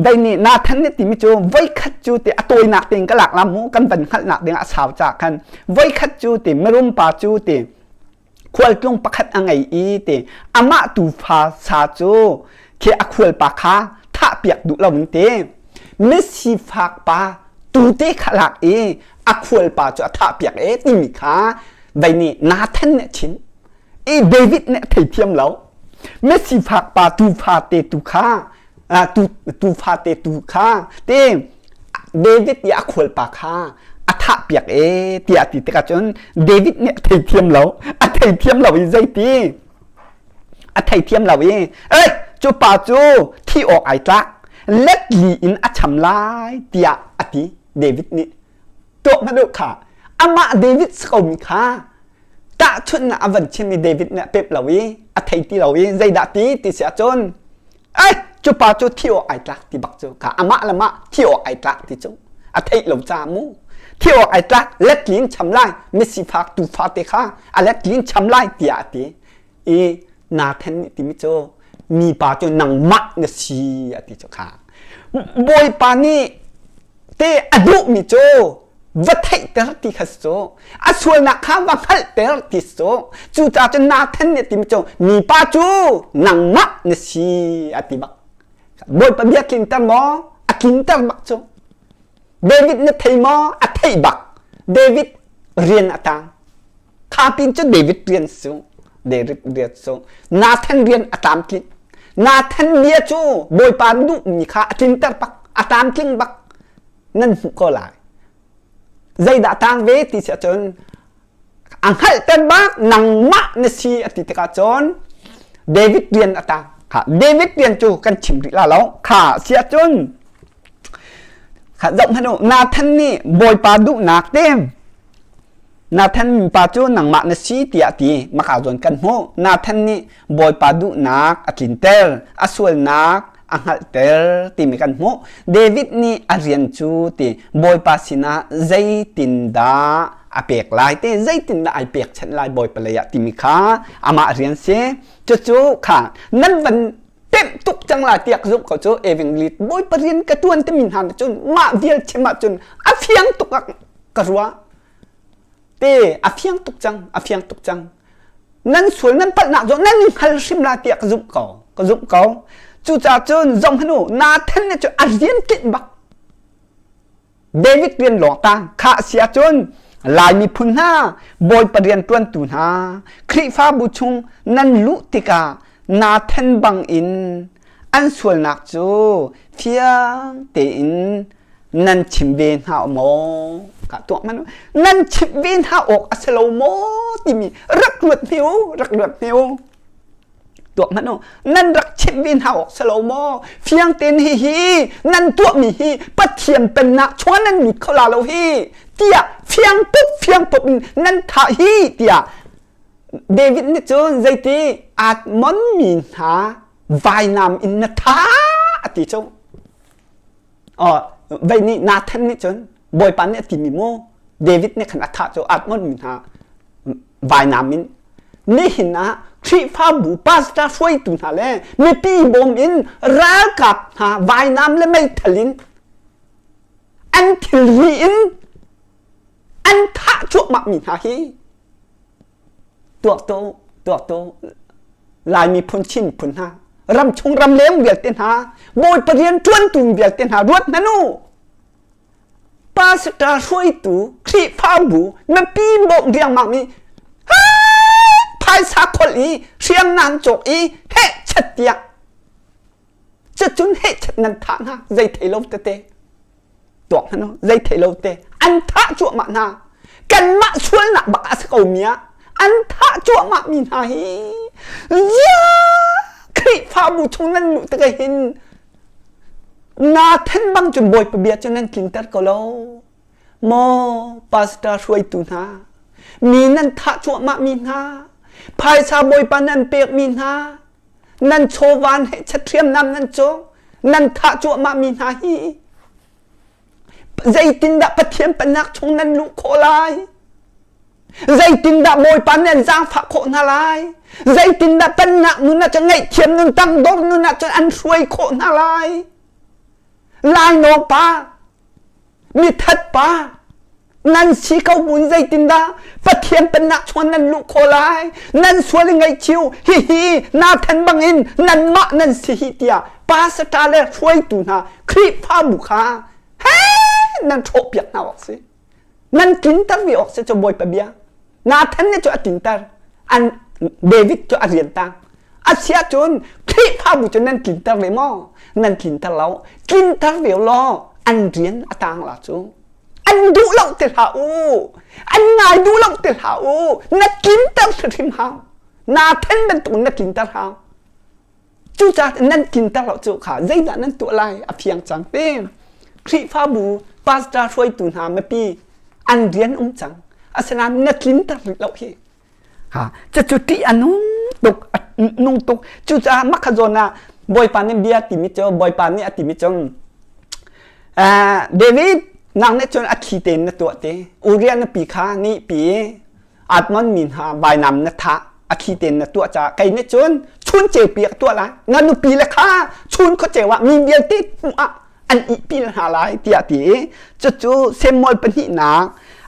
dai nih Nathan nih timi cu voikhat cu ti a tawinak tein ka lak la mu kan van hngalhnak ding ah sau ca khan voikhat cu ti mirum pa cu ti khualtlung pakhat a ngei i ti amah tuufa sa cu khi a khualpa kha thahpiak duh lo in ti misifak pa tute kha lak i a khualpa cu a thahpiak e timi kha vei nih Nathan nih a chim i David nih a theithiam lo misifak pa tuufa te tu kha tuufa te tu kha te David i a khualpa kha a thahpiak e tiah a ti tikah cun David nih a theithiam lo a theithiam lo i zeiti a theithiam lo i eh cu pa cu thi awk ai tlak let li in a cham lai tiah a ti David nih tuah hmanh u kha amah David si ko mi kha. Tahchunhnak a van chimmi David nih a pep lo i a thei ti lo i zeidah ti ti si ahcun ai cu pa cu thi awk ai tlak ti bak cu kha amah le mah thi awk ai tlak ti cu a theih lo ca mu thi awk ai tlak letlin cham lai misifak tufa te kha a letlin cham lai tiah a ti i Nathan nih timi cu mipa cu nangmah na si a ti cu kha Bawipa nih te a duhmi cu va theihter ti kha si cu a sualnak kha va hngalhter ti si cu cucaah cun Nathan nih timi cu mipa cu nangmah na si a ti bak Bawipa bia tlinter maw a tlinter bak cu David na thei maw a theih bak David rian a tang Kha pin cu David rian cu David rian cu Nathan rian a tlamtlinh. Nathan bia cu Bawipa duhmi kha a tlinter bak, a tlamtling bak nan hmuh ko lai. Zeidah tang ve ti si ahcun a hngalhter bak nangmah na si a ti tikah cun David rian a tang. Kha David rian cu kan chim rih la lo. Kha si ahcun kha zoh hmanh u Nathan nih Bawipa duhnak te Nathan pa cu nangmah na si tiah ti maka zawn kan hmuh. Nathan nih Bawipa duhnak a tlinter, a sualnak a hngalhter timi kan hmuh. David nih a rian cu ti Bawipa sinah zeitindah a pek lai ti zeitindah ai pekchanh lai Bawipa lei ah timi kha amah rian si. Cucu kha nan van pemh tuk cang lai tiah ka zumh ko cu Evangelist Bawipa rian ka tuan timi hna cun mah vial chim ahcun a fiang tuk ah ka ruah. Te a fiang tuk cang, a fiang tuk cang. Nan sual nan palhnak zong nan hngal hrim la tiah ka zumh ko, ka zumh ko. Cucaah cun zong hanu Nathan nih cu a rian tlinh bak. David rian lawng tang kha si ahcun Lai miphun hna, Bawipa rian ṭuantu hna, Khrihfabu chung nan luh tikah Nathan bang in an sualnak cu fiang tein nan chim ve hna maw ka tuah man nan chimh ve hna awk a si lo maw timi rak ruat hme u rak ruat hme u tuah hmanh u nan rak chimh ve hna awk si lo maw fiang tein hi hi nan tuahmi hi Pathian pennak chungah nan lut kho la lo hi tiah fiang pup fiang pup in nan thah hi tiah David nih cun zeiti at mon mi hna vainam in na tha a ti cu vei nih Nathan nih cun Bawipa nih a timi mu David nih khan a thah cu at mon mi hna vainam in nihin ah Khrihfabu pastor hruaitu hna le mipi bawm in ralkap hna vainam le meithal in an thilri in an thah cuahmah mi hna hi tuak to tuak to Lai miphun Chin miphun hna ramchung ramleng vialte hna Bawipa rian ṭuantu vialte hna ruat hna nu pastor hruaitu Khrihfabu mipi bawmh riangmang mi phaisa kholh i hriamnam cawk i heh chat tiah cucun heh chat nan thah hna zei thei lo tete tuak hmanh u zei thei lo te an thah cuahmah hna kanmah sualnak bak a si ko mi ah an thah cuahmah mi hna hi zia Khrihfabu chung nan luh tikah hin Nathan bang cun Bawipa bia cu nan tlinter ko lo maw pastor hruaitu hna mi nan thah cuahmah mi hna phaisa Bawipa nan pek mi hna nan chawvan he chathriamnam nan cawng nan thah cuahmah mi hna hi zeitindah Pathian pennak chung nan luh khawh lai zeitindah Bawipa nih an zaangfah khawh hna lai zeitindah pennak nun ah cun ngaihthiam nun tangdor nun ah cun an hruai khawh hna lai lainawng pa mithat pa nan si ko buin zeitindah Pathian pennak chuan nan luh khawh lai nan sual i ngaihchiu hihi Nathan bangin nanmah nan si hi tiah pastor le hruaitu hna Khrihfabu kha he nan hrawhpiak hna awk si nan tlinter ve awk si cu Bawipa bia Nathan nih cu a tlinter an David cu a rian tang a si ahcun Khrihfabu cu nan tlinter ve maw nan tlinter lo tlinter ve law an rian a tang la cu an duh lo ti hlah u an ngai duh lo ti hlah u na tlinter hrimhrim hau naa then bantuk na tlinter hau cucaah nan tlinter lo cu kha zeidah nan tuah lai a fiang cang te Khrihfabu pastor hruaitu hna mipi an rian um cang asinain na tlinter rih lo hi. Ha cucu ṭih a nung tuk a nung tuk. Cucaah makha zawn ah Bawipa nih bia timi cu Bawipa nih a timi cu David nang nih cun a thli tein na tuah te. Uriah nupi kha nih pi Atmon mi hna vainam na thah a thli tein na tuah caah kei nih cun chun ceupi ah ka tuah lai. Na nupi le kha chun khuaceu ah mi vialte hmuh ah an ihpi hna lai tiah ti i cucu Samuel pahnihnak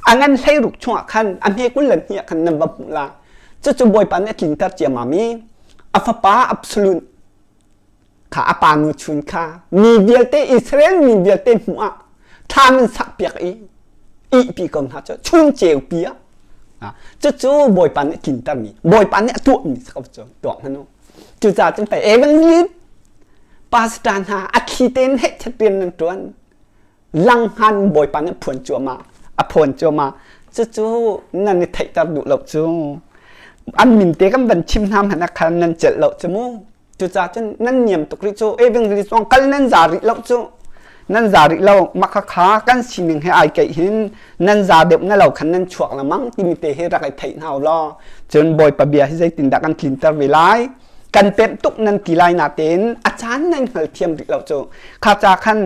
a ngan 16 chungah khan a hme 22 ah khan nan va hmuh lai. Cucu Bawipa nih a tlinter ciammam i a fapa Absalom kha a pa nu chun kha mi vialte Israel mi vialte hmuh ah thlam in sakpiak i ihpi ko hna cu chun ceupi ah cucu Bawipa nih a tlintermi Bawipa nih a tuahmi si ko cu tuah hmanh u. Cucaah cun pei evangelist pastor hna a thli tein heh rian nan ṭuan langhngan Bawipa nih phuan cuahmah a phuan cuahmah cucu nan i theihter duh lo cu an min te kan van chim hna hmanh ah khan nan celh lo cu mu Cucaah cun nan niam tuk rih cu evangelist zong kal nan za rih lo cu nan za rih lo mah khakha kan sining he ai keih hin nan za deuh na lo khan nan chuak lengmang timi te hi rak i theih hna u law cun Bawipa bia hi zeitindah kan tlinter ve lai kan pemh tuk nan ti lai natein a caan nan hngalthiam rih lo cu kha ca khan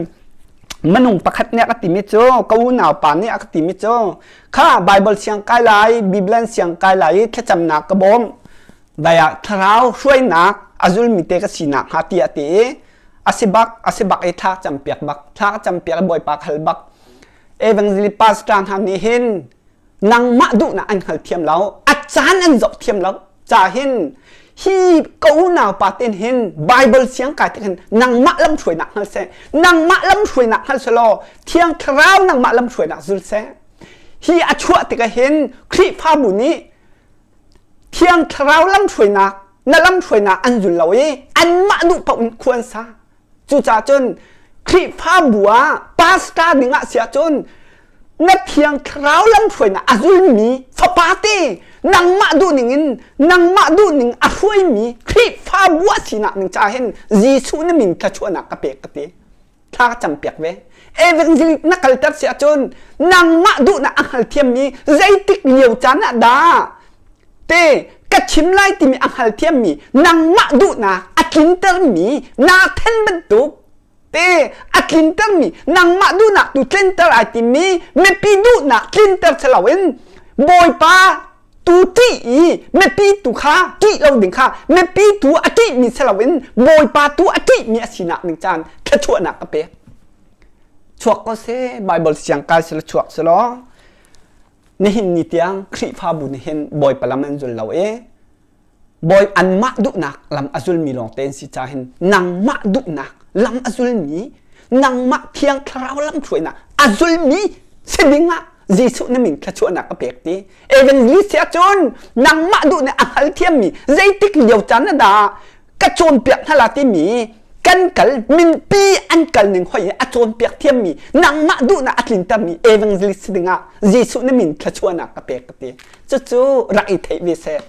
minung pakhat nih a ka timi cu ka unau pa nih a ka timi cu kha Bible siang kai lai Bible siang kai lai i thlacamnak ka bawm Dai ah thlarau hruainak a zulmi te ka sinak hnga ti a ti i a si bak a si bak i thla campiak bak thla ka campiak i Bawipa ka hal bak evangelist pastor hna nih hin nangmah duhnak an hngal thiam lo a caan an zoh thiam lo ca hin hi ka unau pa ten hin Bible siang kai tik hin nangmah lam hruainak hngal seh nangmah lam hruainak hngal selaw thiang thlarau nangmah lam hruainak zul seh hi a chuah tikah hin Khrihfabu nih Thiang Thlarau lamhruainak na lamhruainak an zul lo i anmah duh paoh in khua an sa. Cucaah cun Khrihfabu ah pastor ding ah si ahcun na Thiang Thlarau lamhruainak a zulmi fapa te nangmah duhning in nangmah duhning a hruaimi Khrihfabu a sinak ning ca hin Jesuh na min thluachuahnak ka pek ka ti. Thla ka campiak ve. Evangelist na kalter si ahcun nangmah duhnak a hngalthiammi zeitik lio caan ah dah te ka chim lai timi a hngalthiammi nangmah duhnak a tlintermi naa then bantuk te a tlintermi nangmah duhnak tu tlinter ai timmi mipi duhnak tlinter si loin Bawipa tu ṭih i mipi tu kha ṭih lo ding kha mipi tu a ṭihmi si loin Bawipa tu a ṭihmi a sinak ding caan thluachuahnak ka pek. Chuak ko seh Bible siang kai sila chuak selaw nihin ni tiang Khrihfabu nih hin Bawipa lam an zul lo i Bawi anmah duhnak lam a zulmi lawng te an si ca hin nangmah duhnak lam a zulmi nangmah thiang thlarau lam hruainak a zulmi si ding ah Jesuh na min thluachuahnak ka pek ti evangelist ah cun nangmah duhnak a hngal thiammi zeitik lio caan ah dah ka cawnpiak hna la timi kan kal minpi an kal ning hoi a cawnpiak thiammi nangmah duhnak a tlintermi evangelist si ding ah Jesuh na min thluachuahnak ka pek ka ti cucu rak i theih ve seh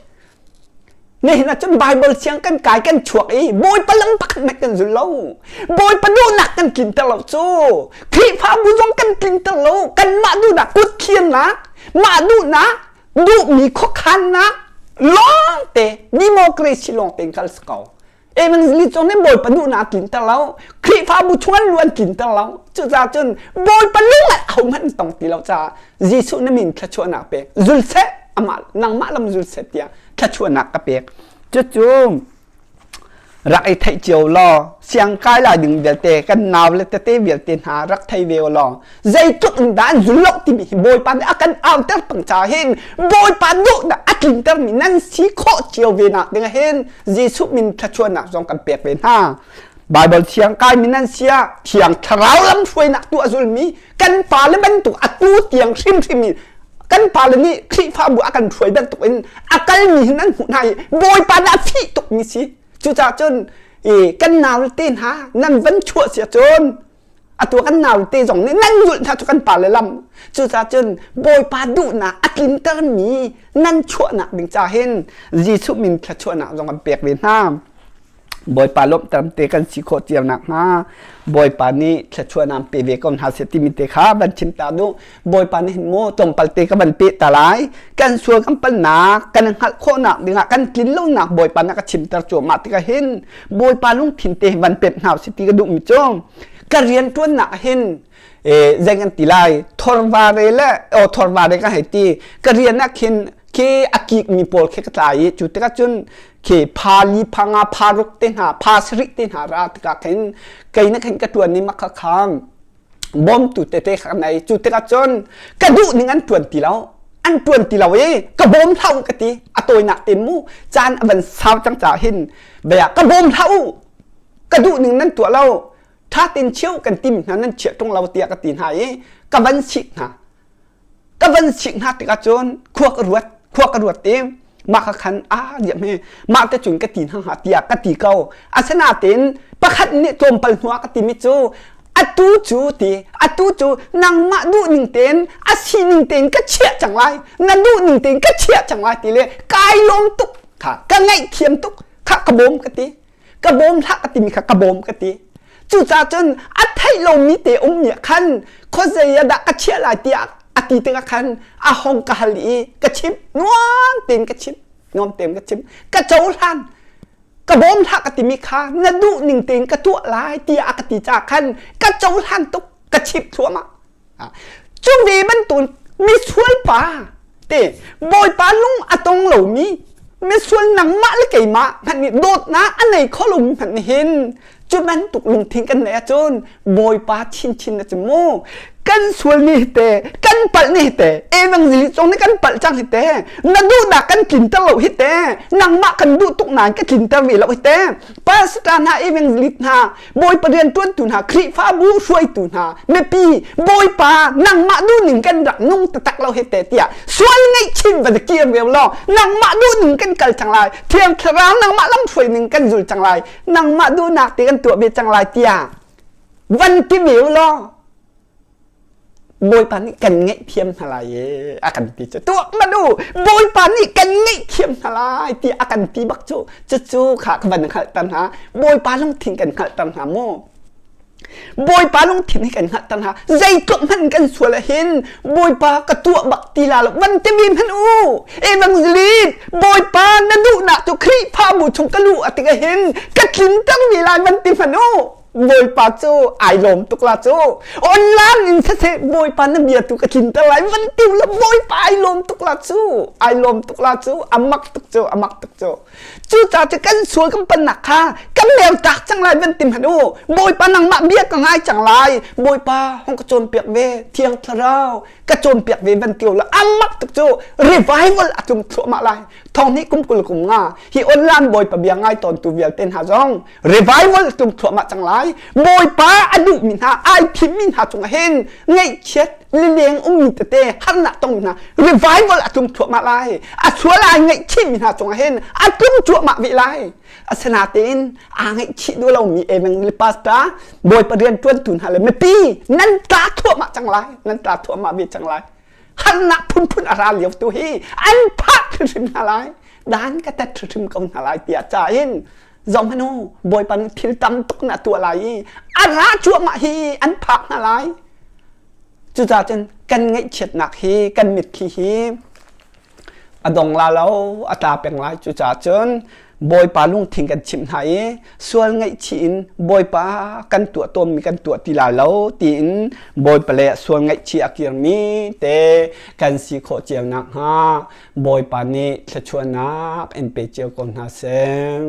Nihin ah cun Bible siang kan kai kan chuak i Bawipa lam pakhat hmanh kan zul lo. Bawipa duhnak kan tlinter lo cu. Khrihfabu zong kan tlinter lo. Kanmah duhnak kutthiannak, mah duhnak, duhmi khuakhannak lawngte democracy lawngte in kal si ko. Evangelist zong nih Bawipa duhnak a tlinter lo. Khrihfabu chung an lu an tlinter lo. Cucaah cun Bawipa lung ah ahohmanh an tong ti lo caah Jesuh na min thluachuahnak pek. Zul seh amah nangmah lam zul seh tiah thluachuahnak ka pek. Cucu rak i theih cio law siang kai lai ding vialte kan nau le tete vialte hna rak thei ve law zeitluk in dah an zul lo timi hi Bawipa nih a kan auter pang ca hin Bawipa duhnak a tlintermi nan si khawh cio ve nak ding hin Jesuh min thluachuahnak zong kan pek ve hna. Bible thiang kaimi nan sia thiang thlarau lam hruainak tu a zulmi kan pale bantuk atu tiang hrimhrim in kan pale nih Khrihfabu a kan hruai bantuk in a kalmi hin an hmuh hna i Bawipa nih a fih tukmi si. Cucaah cun kan nau te hna nan van chuah si ahcun atu kan nau te zong nih nan zulh hna cu kan pale lam cucaah cun Bawipa duhnak a tlintermi nan chuahnak ding ca hin Jesuh min thluachuahnak zong an pek ve hna. Bawipa lawmhter te kan si khawh cio nakhnga Bawipa nih thluachuahnak pe ve ko hna seh timi te kha van chim ta duh. Bawipa nih hin mu tlawmpal te ka van peh ta lai. Kan sual kan palnak kan hngalh khawhnak dingah kan tlin lonak Bawipa nih a ka chimter cuahmah tikah hin Bawipa lungthin te van pemh hna usih ti ka duhmi cu ka rianṭuannak ah hin zei kan ti lai thorvare le o thorvare ka hei ti ka rian ah khin khi a kikmi pawl khi ka tlai i cu tikah cun khi pha li pha nga pha ruk te hna pha sarih te hna ra tikah khin kei na khin ka ṭuan ni mak kha bawmtu tete kha nei cu tikah cun ka duh ning an ṭuan ti lo an ṭuan ti lo i ka bawm hlah u ka ti a tawinak te mu caan a van sau cang caah hin bia ka bawm hlah u ka duh ning nan tuah lo ṭha tein cheu kan tim hna nan chiah ṭung lo tiah ka ti hna i ka van sik hna ka van sik hna tikah cun khua ka ruat khua ka ruat i mah kha khan a diam hi mah te cun ka ti hna hnga tiah ka ti ko asinain pakhat nih tlawmpal hnuah ka timi cu atu cu ti atu cu nangmah duh ning tein a sining tein ka chiah cang lai na duh ning tein ka chiah cang lai ti le kai lawm tuk kha ka ngaihthiam tuk kha ka bawm ka ti ka bawm hlah ka timi kha ka bawm ka ti cucaah cun a theih lomi te ummi ah khan khuazei ah dah ka chiah lai tiah a ti tikah khan a hong ka hal i ka chimh nuam tein ka chimh nuam tein ka chimh ka cohlan ka bawm hlah ka timi kha na duh ning tein ka tuah lai tiah a ka ti caah khan ka cohlan tuk ka chimh thluahmah Cu ve bantuk misual pa te Bawipa lung a tong lomi misual nangmah le keimah hmanh nih dawtnak a nei kho lomi hmanh nih hin cu bantuk lungthin kan neih ahcun Bawipa chinchin na chim mu kan sual ni hi te kan palh ni hi te evangelist zong nih kan palh cang hi te na duhnak kan tlinter lo hi te nangmah kan duh tuk nain ka tlinter ve lo hi te pastor hna evangelist hna Bawipa rianṭuantu hna, Khrihfabu hruaitu hna, mipi, Bawipa nangmah duhning kan rak nung taktak lo he te tiah sual ngaihchin va kir ve law nangmah duhning kan kal cang lai Thiang Thlarau nangmah lamhruai ning kan zul cang lai nangmah duhnak te kan tuah ve cang lai tiah van ti ve law Bawipa nih kan ngaihthiam hna lai e a kan ti cu tuak hmanh u Bawipa nih kan ngaihthiam hna lai ti a kan ti bak cu cucu kha ka van hngalhter hna Bawipa lungthin kan hngalhter hna mu Bawipa lungthin hi kan hngalhter hna zeitluk hmanh kan sual ahhin Bawipa ka tuah bak ti la lo van ti mi hmanh u evangelist Bawipa na duhnak cu Khrihfabu chung ka luh a tik ahhin ka tlinter mi lai van ti hmanh u Bawipa cu ai lawm tuk la cu online in siseh Bawipa na bia tu ka tlinter lai van tiu la Bawipa ai lawm tuk la cu ai lawm tuk la cu a mak tuk cu a mak tuk cu cucaah cu kan sual kan pannak kha kan mer tak cang lai van ti hmanh u Bawipa nangmah bia ka ngai cang lai Bawipa hong ka cawnpiak ve Thiang Thlarau ka cawnpiak ve van tiu la a mak tuk cu revival a tlung thluahmah lai thong nih kum kul kum nga hi online Bawipa bia ngai tawn tu vialte hna zong revival tlung thluahmah cang lai bawipa a duhmi hna ai thimmi hna cungah hin ngaihchiat lileng ummi tete harnak tongmi hna revival a tlung thluahmah lai a sual ai ngaihchihmi hna cungah hin a tlung cuahmah ve lai asinatein aa ngaihchih duh lomi evangelist pastor bawipa rian ṭuantu hna le mipi nan tla thluahmah cang lai nan tla thluahmah ve cang lai harnak phunphun a ra lio tu hi an phak hrimhrim hna lai dan ka tat hrimhrim ko hna lai tiah ca in Zohhmanh u, Bawipa nih thil tam tuk na tuah lai i a ra cuahmah hi an phak hna lai. Cucaah cun kan ngaihchiatnak hi kan mitthli hi a dong la lo, a tla peng lai. Cucaah cun Bawipa lungthin kan chimh hna i sual ngaihchih in Bawipa kan tuah tawnmi kan tuah ti lai lo tiin Bawipa le sual ngaihchih a kirmi te kan si khawh cio nakhnga Bawipa nih thluachuahnak in pe cio ko hna seh.